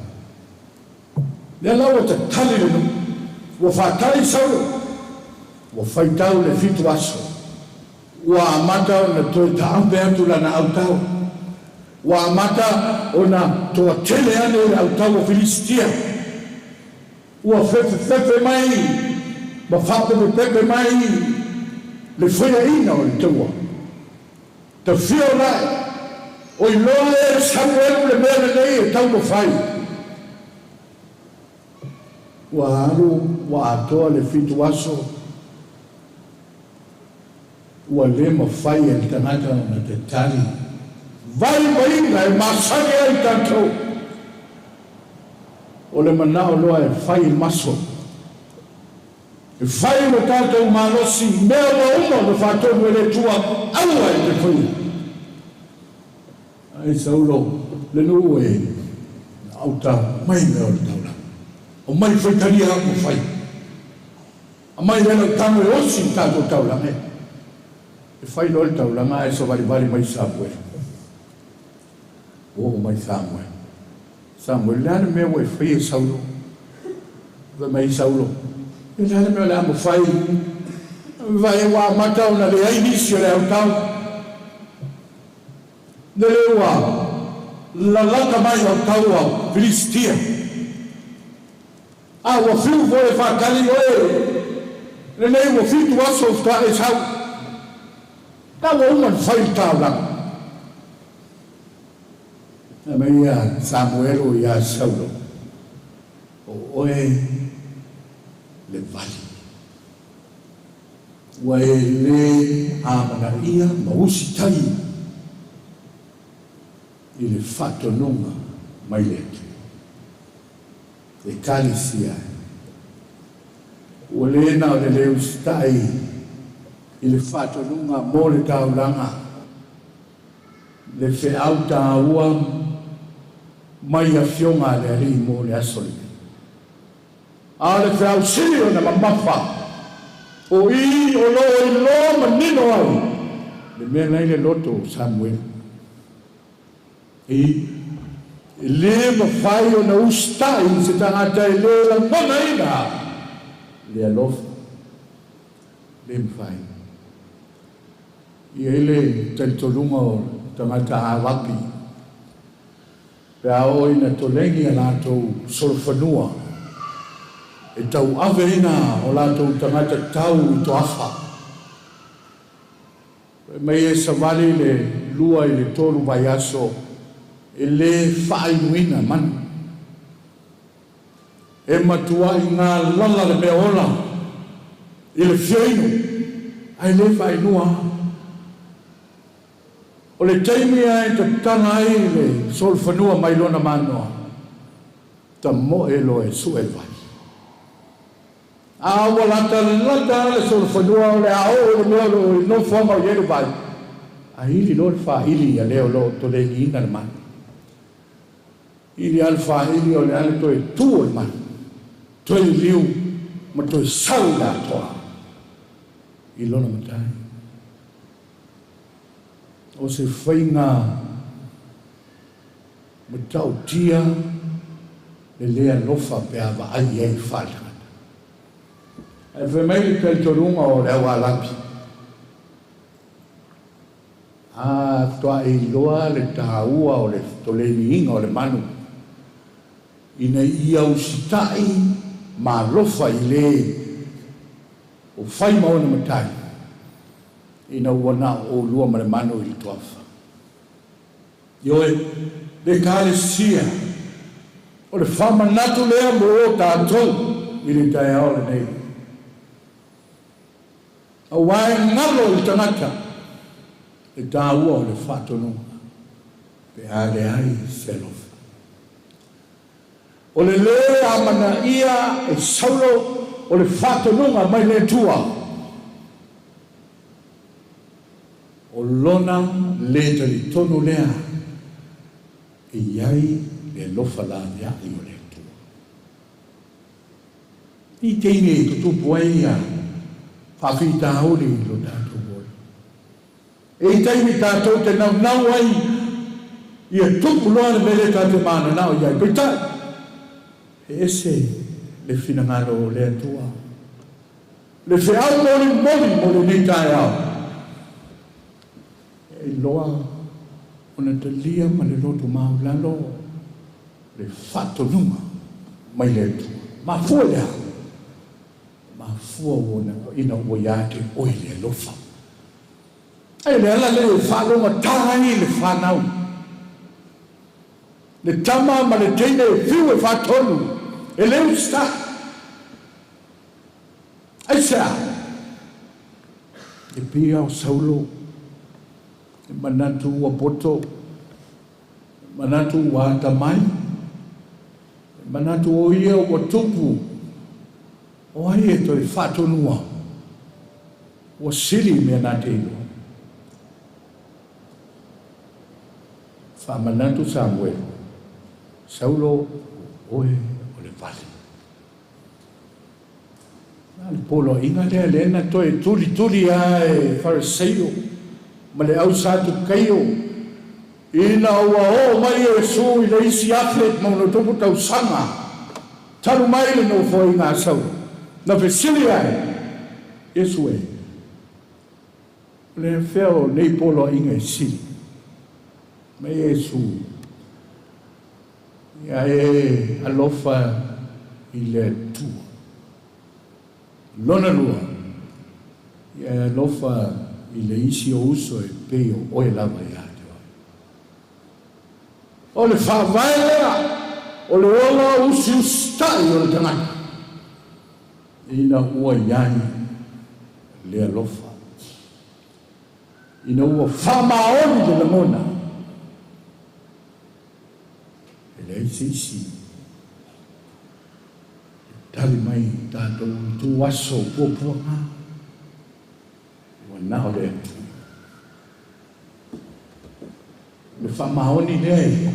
Lea la ua tatali le nuu, ua faatali Saulo, ua faitau le 7 aso, ua amata ona toe taape atu lana autau, ua amata ona toatele ane le autau o Filisitia, ua fefefefe mai ma faapepepepe mai le faiaina o le taua. Tafia o lae, o iloa e Samuelu le mea lenei e taumafai. Ua alu ua atoa le 7 aso, ua lē mafai e le tagata ona tatali. Vaivaiga e masani ai tatou, o le manao loa e fai i maso, e fai lo tatou malosi, mea ua uma ona faatonu e le Atua, aua e te faia. Ae Saulo, le nuu e auta mai mea o le taulaga. O mai faitalia au ma fai. Aumai lea lau tago e osi i tatou taulaga e. E fai loa le taulaga ae savalivali mai Samuelu. Ua oo mai Samuelu. Samuelu, le a le mea ua e faia e Saulo? Fai mai Saulo, e le a le mea o le a mafai? Vaai ua amata ona leai nisi o le autau. Lele ua lalata mai autau a Filisitia. A ua fiu foi e faatali oe, lenei ua 7 aso faatoa e sau. La ua uma ona fai le taulaga. Fai mai ia Samuelu iā Saulo, O oe le vali. Ua e lē amanaia ma usitai i le faatonuga mai le Atua. Ekalesia e. Ua lē na o le lē usitai i le faatonuga mo le taulaga, le feau tāua mai Afioga a le Alii mo le aso lenei. A o le feau sili ona mamafa, o i o lo o iloa manino ai le mea la i le loto o Samuelu. I e lē mafai ona usitai se tagata e lē lagonaina le alofa. Lē mafai. E i ai le talitonuga o tagata Arapi, pe a oo ina toleni a latou solofanua e tauaveina o latou tagata tau i toafa, fai mai e savali le 2 i le 3 vaiaso e lē faainuina manu. E matua'i galala le mea ola i le fia inu, ae lē faainua. O le taimi lava e tatala ai le solofanua mai lona manoa, tamo'e loa e su'e le vai. A ua latalata lava le solofanua o le a oo i le mea o lo o i nofoaga o i ai le vai, a ili loa le fāili a le o lo o tolegiina le manu. Ili lava le fāili o le a le toe tu o le manu, toe liliu ma toe sau i le atoa i lona matai. O se faiga matautia le lē alofa pe a vaai i ai faaletagata. Ae fai mai le talitonuga o le au Arapi, A faatoa e iloa le taua o le tolegiina o le manu ina ia usitai ma alofa i le o fai ma ona matai, ina ua na o oulua ma le manu i le toafa. Ioe, le Ekalesia, o le faamanatu lea mo o tatou i le taeao lenei. Aua e galo i le tagata le taua o le faatonuga pe a leai se alofa. O le lē amanaia e Saulo o le faatonuga mai le Atua, o lona lē talitonu lea e i ai le alofa laveai o le Atua. I taimi e tutupu ai ia faafitauli i lo tatou ola. E i taimi tatou te naunau ai ia tupu loa le mea lea ta te mananao i ai. Peitai, e ese le finagalo o le Atua. Le feau molimoli mo lenei taeao, e iloa ona talia ma le loto maualalo le faatonuga mai le Atua. Mafua i le a? Mafua ua ina ua ia te oe le alofa. Ai o le ala lea e faalogata ai le fanau, le tama ma le teine e fiu e faatonu, e le usitai. Aisea? E pei lava o Saulo, e manatu ua poto, e manatu ua atamai, e manatu o ia ua tupu, o ai e toe faatonua, ua sili i mea na te iloa. Faamanatu Samuelu, Saulo, o oe o le vali. Na o le poloaiga lea lea na toe tulituli lava e Fariseio ma le au Satukeio ina ua oo mai Iesu i le isi 1000+ tausaga talu mai le nofoaiga a Saulo. Na fesili ai Iesu e, O le fea o nei poloaiga e sili? Mai Iesu, Ia e alofa i le Atua. Lona lua, ia e alofa i le isi ou uso e pei o oe lava ia te oe. O le faavae lea o le ola usiusita'i o le tagata ina ua i ai le alofa, ina ua faamaoni le lagona, e leai se isi e tali mai i tatou ituaso o puapuaga, ua na o le Atua. O le faamaoni lea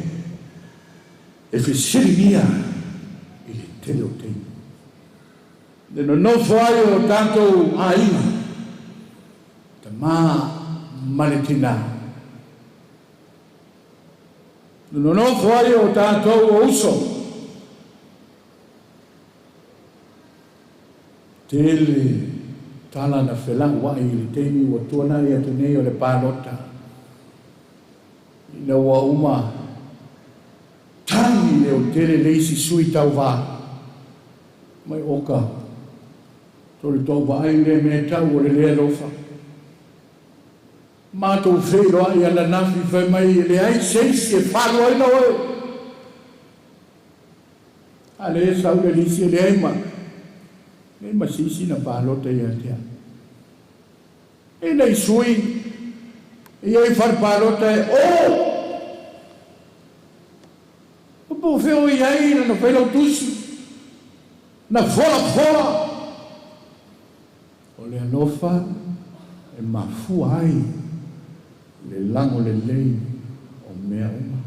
e fesiligia i le tele o taimi. Le nonofo ai o tatou aiga, tamā ma le tinā. Le nonofo ai o tatou o uso. Tele tala na felauai i le taimi ua tuanai atu nei o le palota. Ina ua uma tagi leotele le isi sui tauvā. Mai oka, tolu tau vaai le mea tau o le le alofa. Matou feiloai ananafi fai mai e leai se isi e faaluaina oe. A lea e sau le lisi e leai ma, leai ma se isi na palota ia te au. E nei sui, e i ai fale palota e o! O po o fea o i ai lana failautusi, na folafola. O le alofa e mafua ai le lago lelei o mea uma.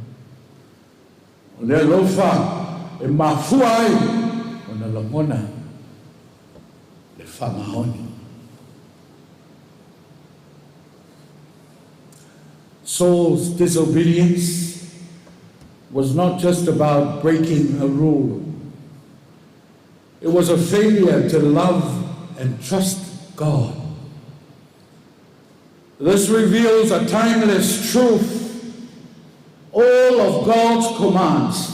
O le alofa e mafua ai ona lagona le faamaoni. Saul's disobedience was not just about breaking a rule. It was a failure to love and trust God. This reveals a timeless truth. All of God's commands,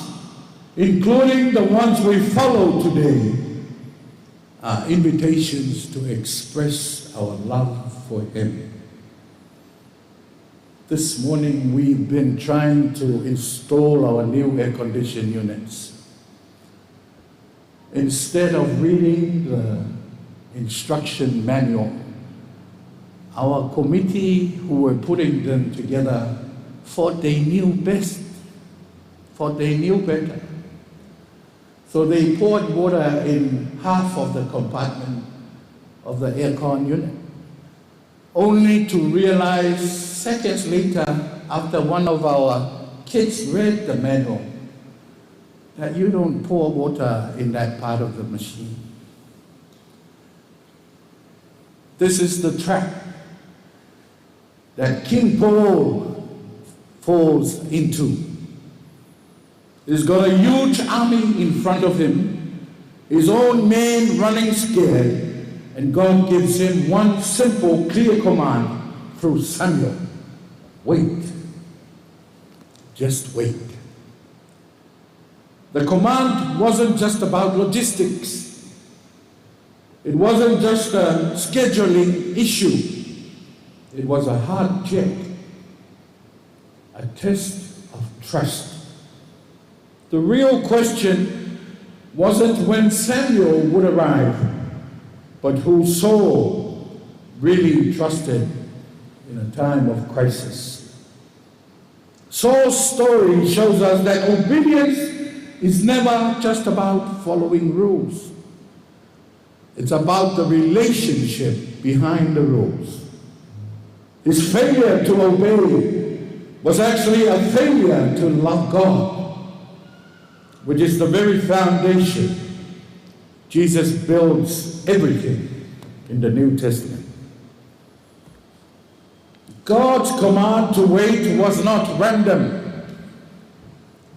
including the ones we follow today, are invitations to express our love for Him. This morning we've been trying to install our new air conditioned units. Instead of reading the instruction manual, our committee who were putting them together thought they knew best, thought they knew better. So they poured water in half of the compartment of the aircon unit, only to realize seconds later, after one of our kids read the manual, that you don't pour water in that part of the machine. This is the trap that King Paul falls into. He's got a huge army in front of him, his own men running scared, and God gives him one simple, clear command through Samuel. Wait. Just wait. The command wasn't just about logistics. It wasn't just a scheduling issue. It was a hard check, a test of trust. The real question wasn't when Samuel would arrive, but who Saul really trusted in a time of crisis. Saul's story shows us that obedience is never just about following rules. It's about the relationship behind the rules. His failure to obey was actually a failure to love God, which is the very foundation Jesus builds everything in the New Testament. God's command to wait was not random.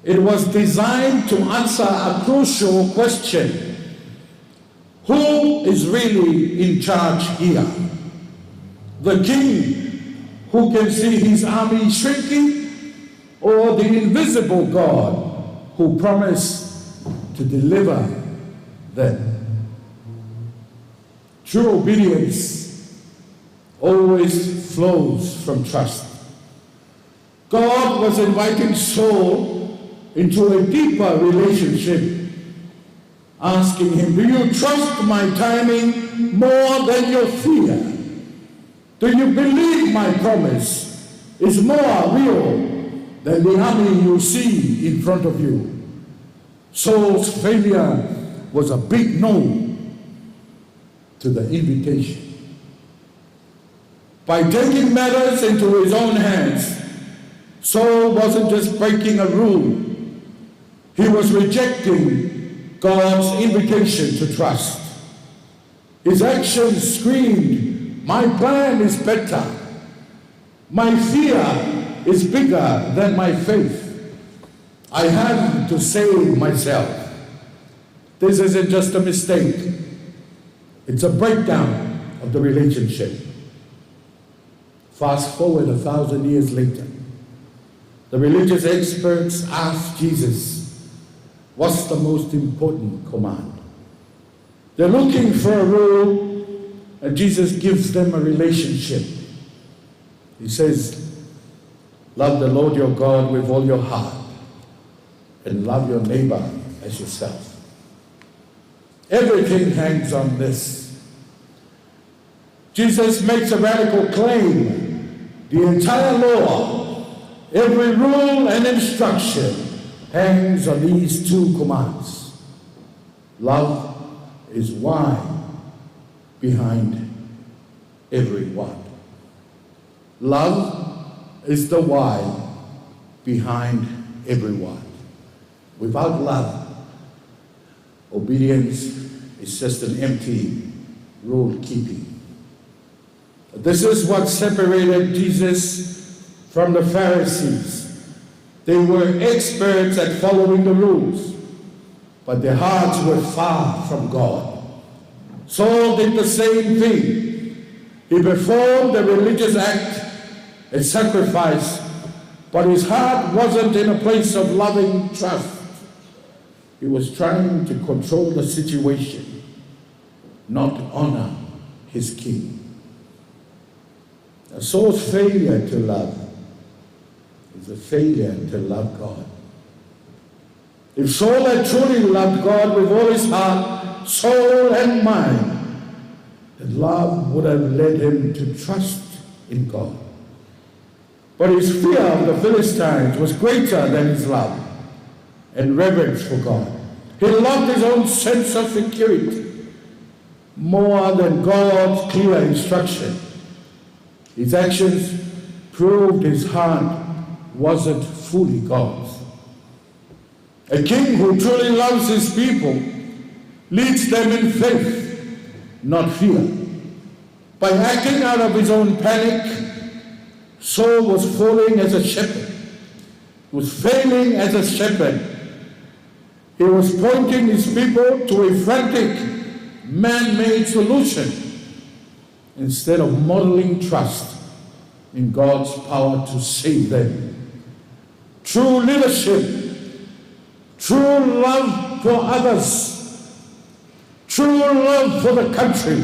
It was designed to answer a crucial question. Who is really in charge here? The king who can see his army shrinking, or the invisible God who promised to deliver them? True obedience always flows from trust. God was inviting Saul into a deeper relationship, asking him, "Do you trust my timing more than your fear? Do you believe my promise is more real than the army you see in front of you?" Saul's failure was a big no to the invitation. By taking matters into his own hands, Saul wasn't just breaking a rule, he was rejecting God's invitation to trust. His actions screamed, "My plan is better. My fear is bigger than my faith. I have to save myself." This isn't just a mistake, it's a breakdown of the relationship. Fast forward 1,000 years later, the religious experts asked Jesus, "What's the most important command?" They're looking for a rule, and Jesus gives them a relationship. He says, "Love the Lord your God with all your heart, and love your neighbor as yourself. Everything hangs on this." Jesus makes a radical claim. The entire law, every rule and instruction hangs on these two commands. Love is why behind every what. Love is the why behind every what. Without love, obedience is just an empty rule keeping. This is what separated Jesus from the Pharisees. They were experts at following the rules, but their hearts were far from God. Saul did the same thing. He performed a religious act, a sacrifice, but his heart wasn't in a place of loving trust. He was trying to control the situation, not honor his king. Now, Saul's failure to love is a failure to love God. If Saul had truly loved God with all his heart, soul, and mind, then love would have led him to trust in God. But his fear of the Philistines was greater than his love and reverence for God. He loved his own sense of security more than God's clear instruction. His actions proved his heart wasn't fully God's. A king who truly loves his people leads them in faith, not fear. By acting out of his own panic, Saul was falling as a shepherd, was failing as a shepherd. He was pointing his people to a frantic, man-made solution instead of modeling trust in God's power to save them. True leadership, true love for others, true love for the country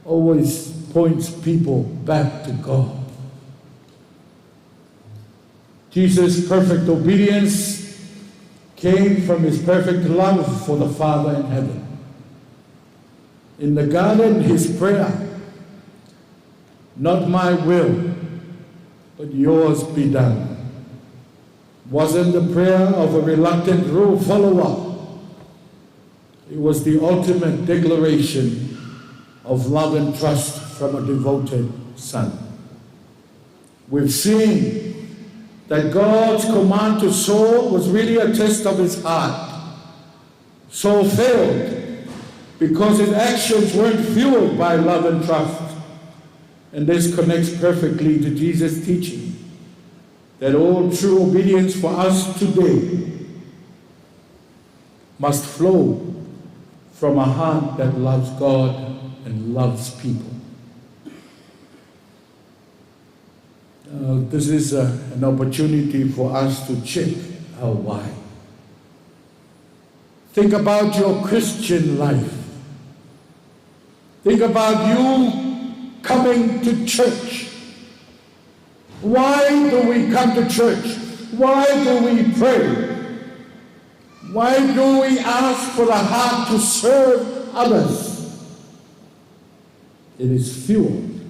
always points people back to God. Jesus' perfect obedience came from his perfect love for the Father in heaven. In the garden, his prayer, "Not my will, but yours be done," wasn't the prayer of a reluctant rule follower. It was the ultimate declaration of love and trust from a devoted son. We've seen that God's command to Saul was really a test of his heart. Saul failed because his actions weren't fueled by love and trust. And this connects perfectly to Jesus' teaching that all true obedience for us today must flow from a heart that loves God and loves people. This is an opportunity for us to check our why. Think about your Christian life. Think about you coming to church. Why do we come to church? Why do we pray? Why do we ask for the heart to serve others? It is fueled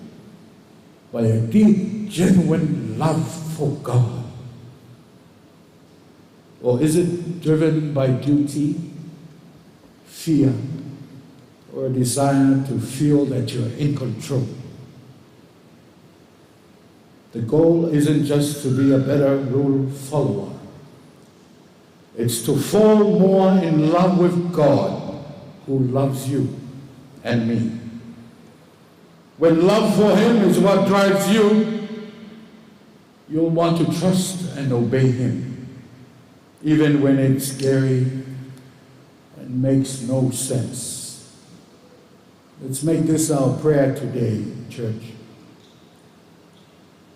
by a deep, genuine love for God. Or is it driven by duty, fear, or a desire to feel that you're in control? The goal isn't just to be a better rule follower. It's to fall more in love with God, who loves you and me. When love for Him is what drives you, you'll want to trust and obey Him, even when it's scary and makes no sense. Let's make this our prayer today, church.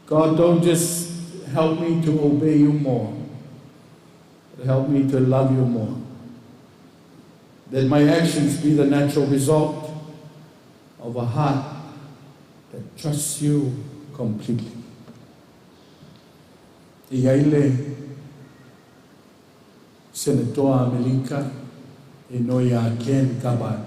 God, don't just help me to obey you more, but help me to love you more. That my actions be the natural result of a heart that trusts you completely. E iai le Senetoa Amelika e igoa ia Ken Gabbard.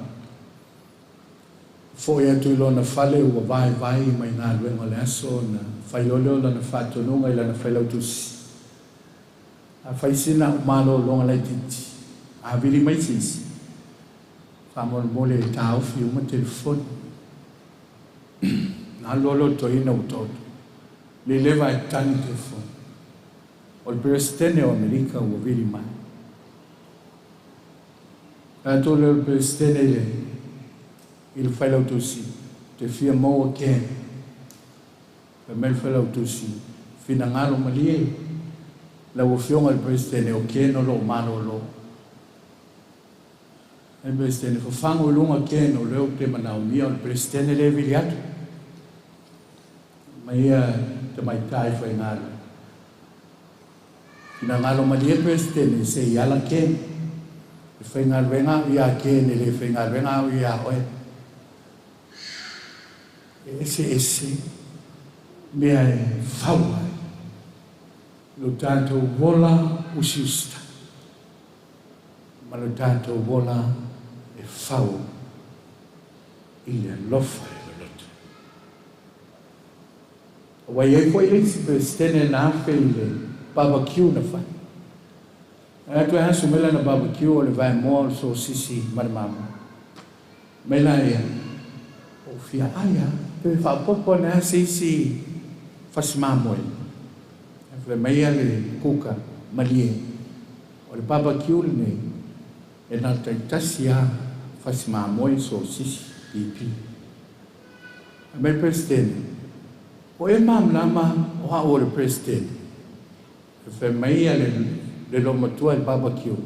Fo'i atu i lona fale ua vaevae mai galuega o le aso ona fai loa lea o lana faatonuga i lana failautusi, A fai sina a'u malologa laitiiti, a vili mai se isi, faamolemole e taofi uma telefoni. Na alu loa le toeaina ua taoto le leva e tagi telefoni. O le Peresetene o Amerika ua vili mai. Fai atu lea o le Peresetene i le i le Failautusi, Ou te fia maua Ken. Fai mai le Failautusi, Finagalo malie lau Afioga i le Peresetene, o Ken o lo o malolo. Fai mai le Peresetene, Fafago i luga Ken, o lea ou te manaomia, o le Peresetene lea e vili atu. Fai mai ia tamaitai faigaluega, Finagalo malie Peresetene, se i ala Ken. E faigaluega au iā Ken, e le faigaluega au iā oe. E eseese mea e fau ai lo tatou ola usiusita ma lo tatou ola e fau i le alofa e loloto. Ua i ai foi le isi Peresetene na afe i le barbecue na fai. Fai atu e asu mai lana barbecue o le vaemoa o le sosisi ma le mamoe. Mai la ia, Ua ou fia ai a, toe faaopoopo ane lava se isi fasi mamoe. Ae fai mai ia le kuka, Malie, o le barbecue lenei, e na o le taitasi lava fasi mamoe, sosisi, pipi. Fai mai le Peresetene, O e malamalama o a'u o le Peresetene? Fai mai ia le loomatua i le barbecue,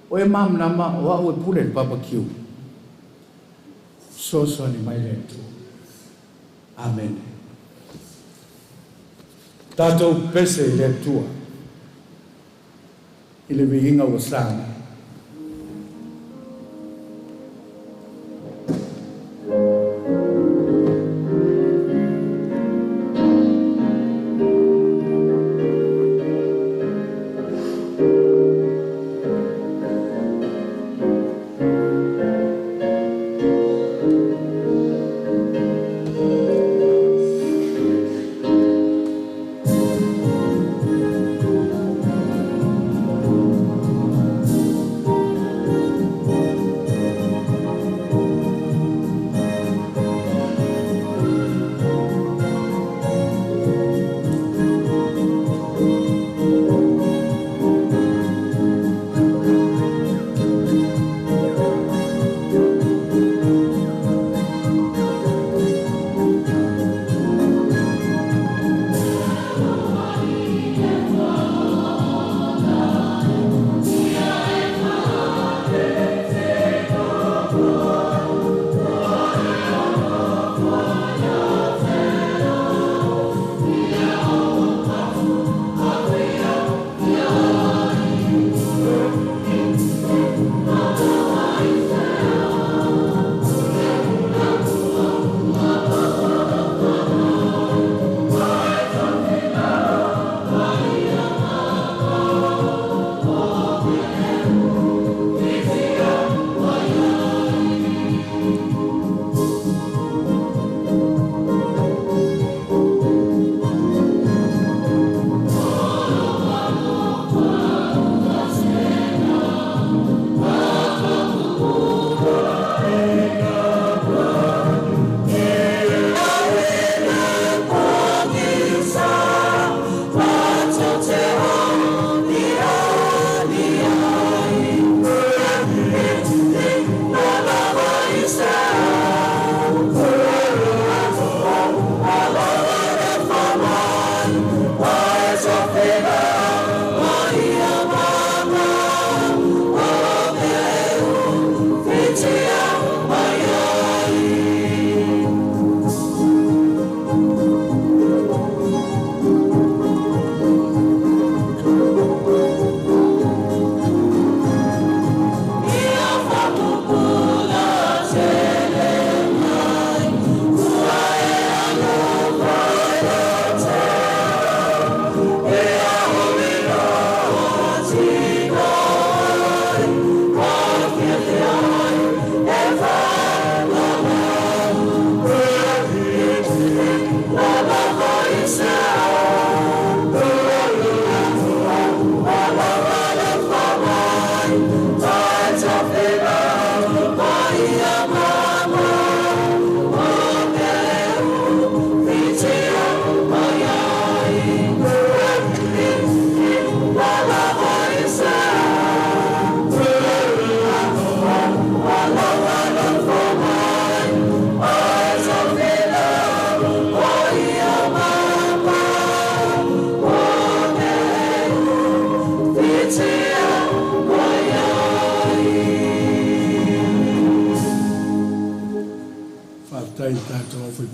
O e malamalama o a'u e pule i le barbecue? Fesoasoani mai le Atua. Amene. Tatou pese i le Atua i le viiga ua sa nei.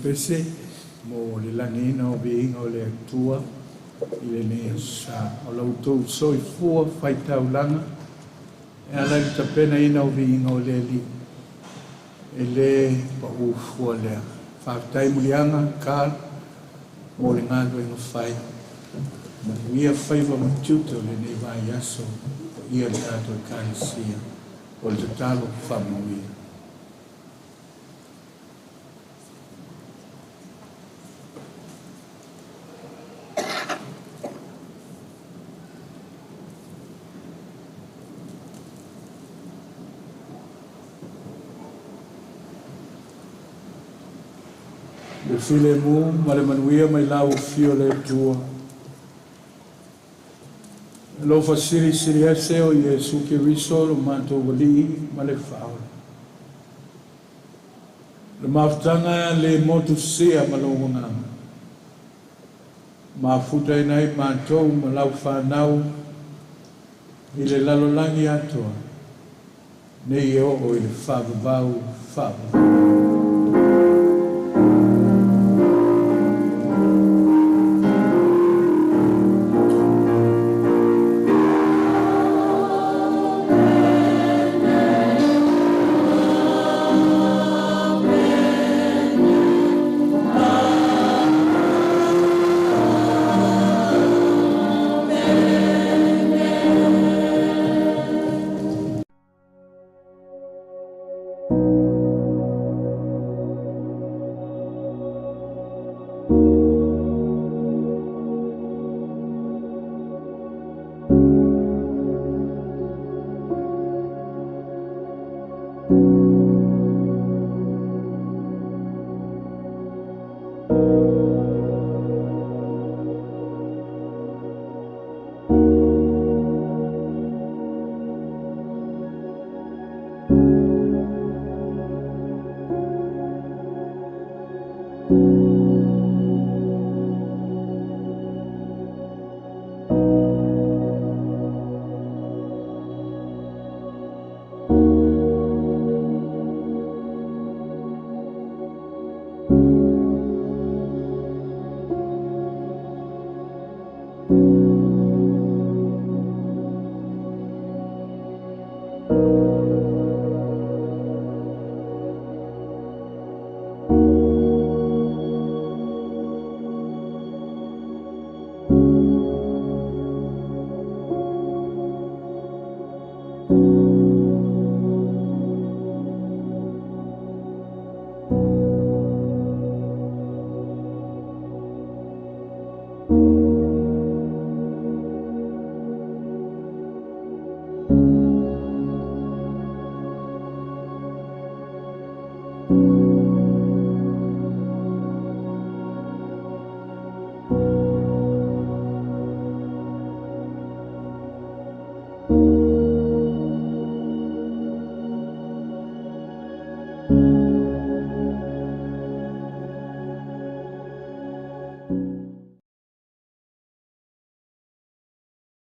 pese mo le lagiina o viiga o le Atua i lenei aso sa. O la outou soifua faitaulaga e ala i le tapenaina o viiga o le Alii, e lē paʻū fua lea. Faafetai muliaga Carl mo le galuega fai. Manuia faiva ma tiute o lenei vaiaso paia le tatou Ekalesia. O le tatalo faamanuia. Le filemu ma le manuia mai lau afio o le Atua. Alofa silisili ese o Iesu Keriso lo matou Alii ma le Faaola. Le mafutaga le motusia ma lou agaga. Mafutaina ai matou ma lau fanau i le lalolagi atoa, nei e oo i le faavavau faavavau.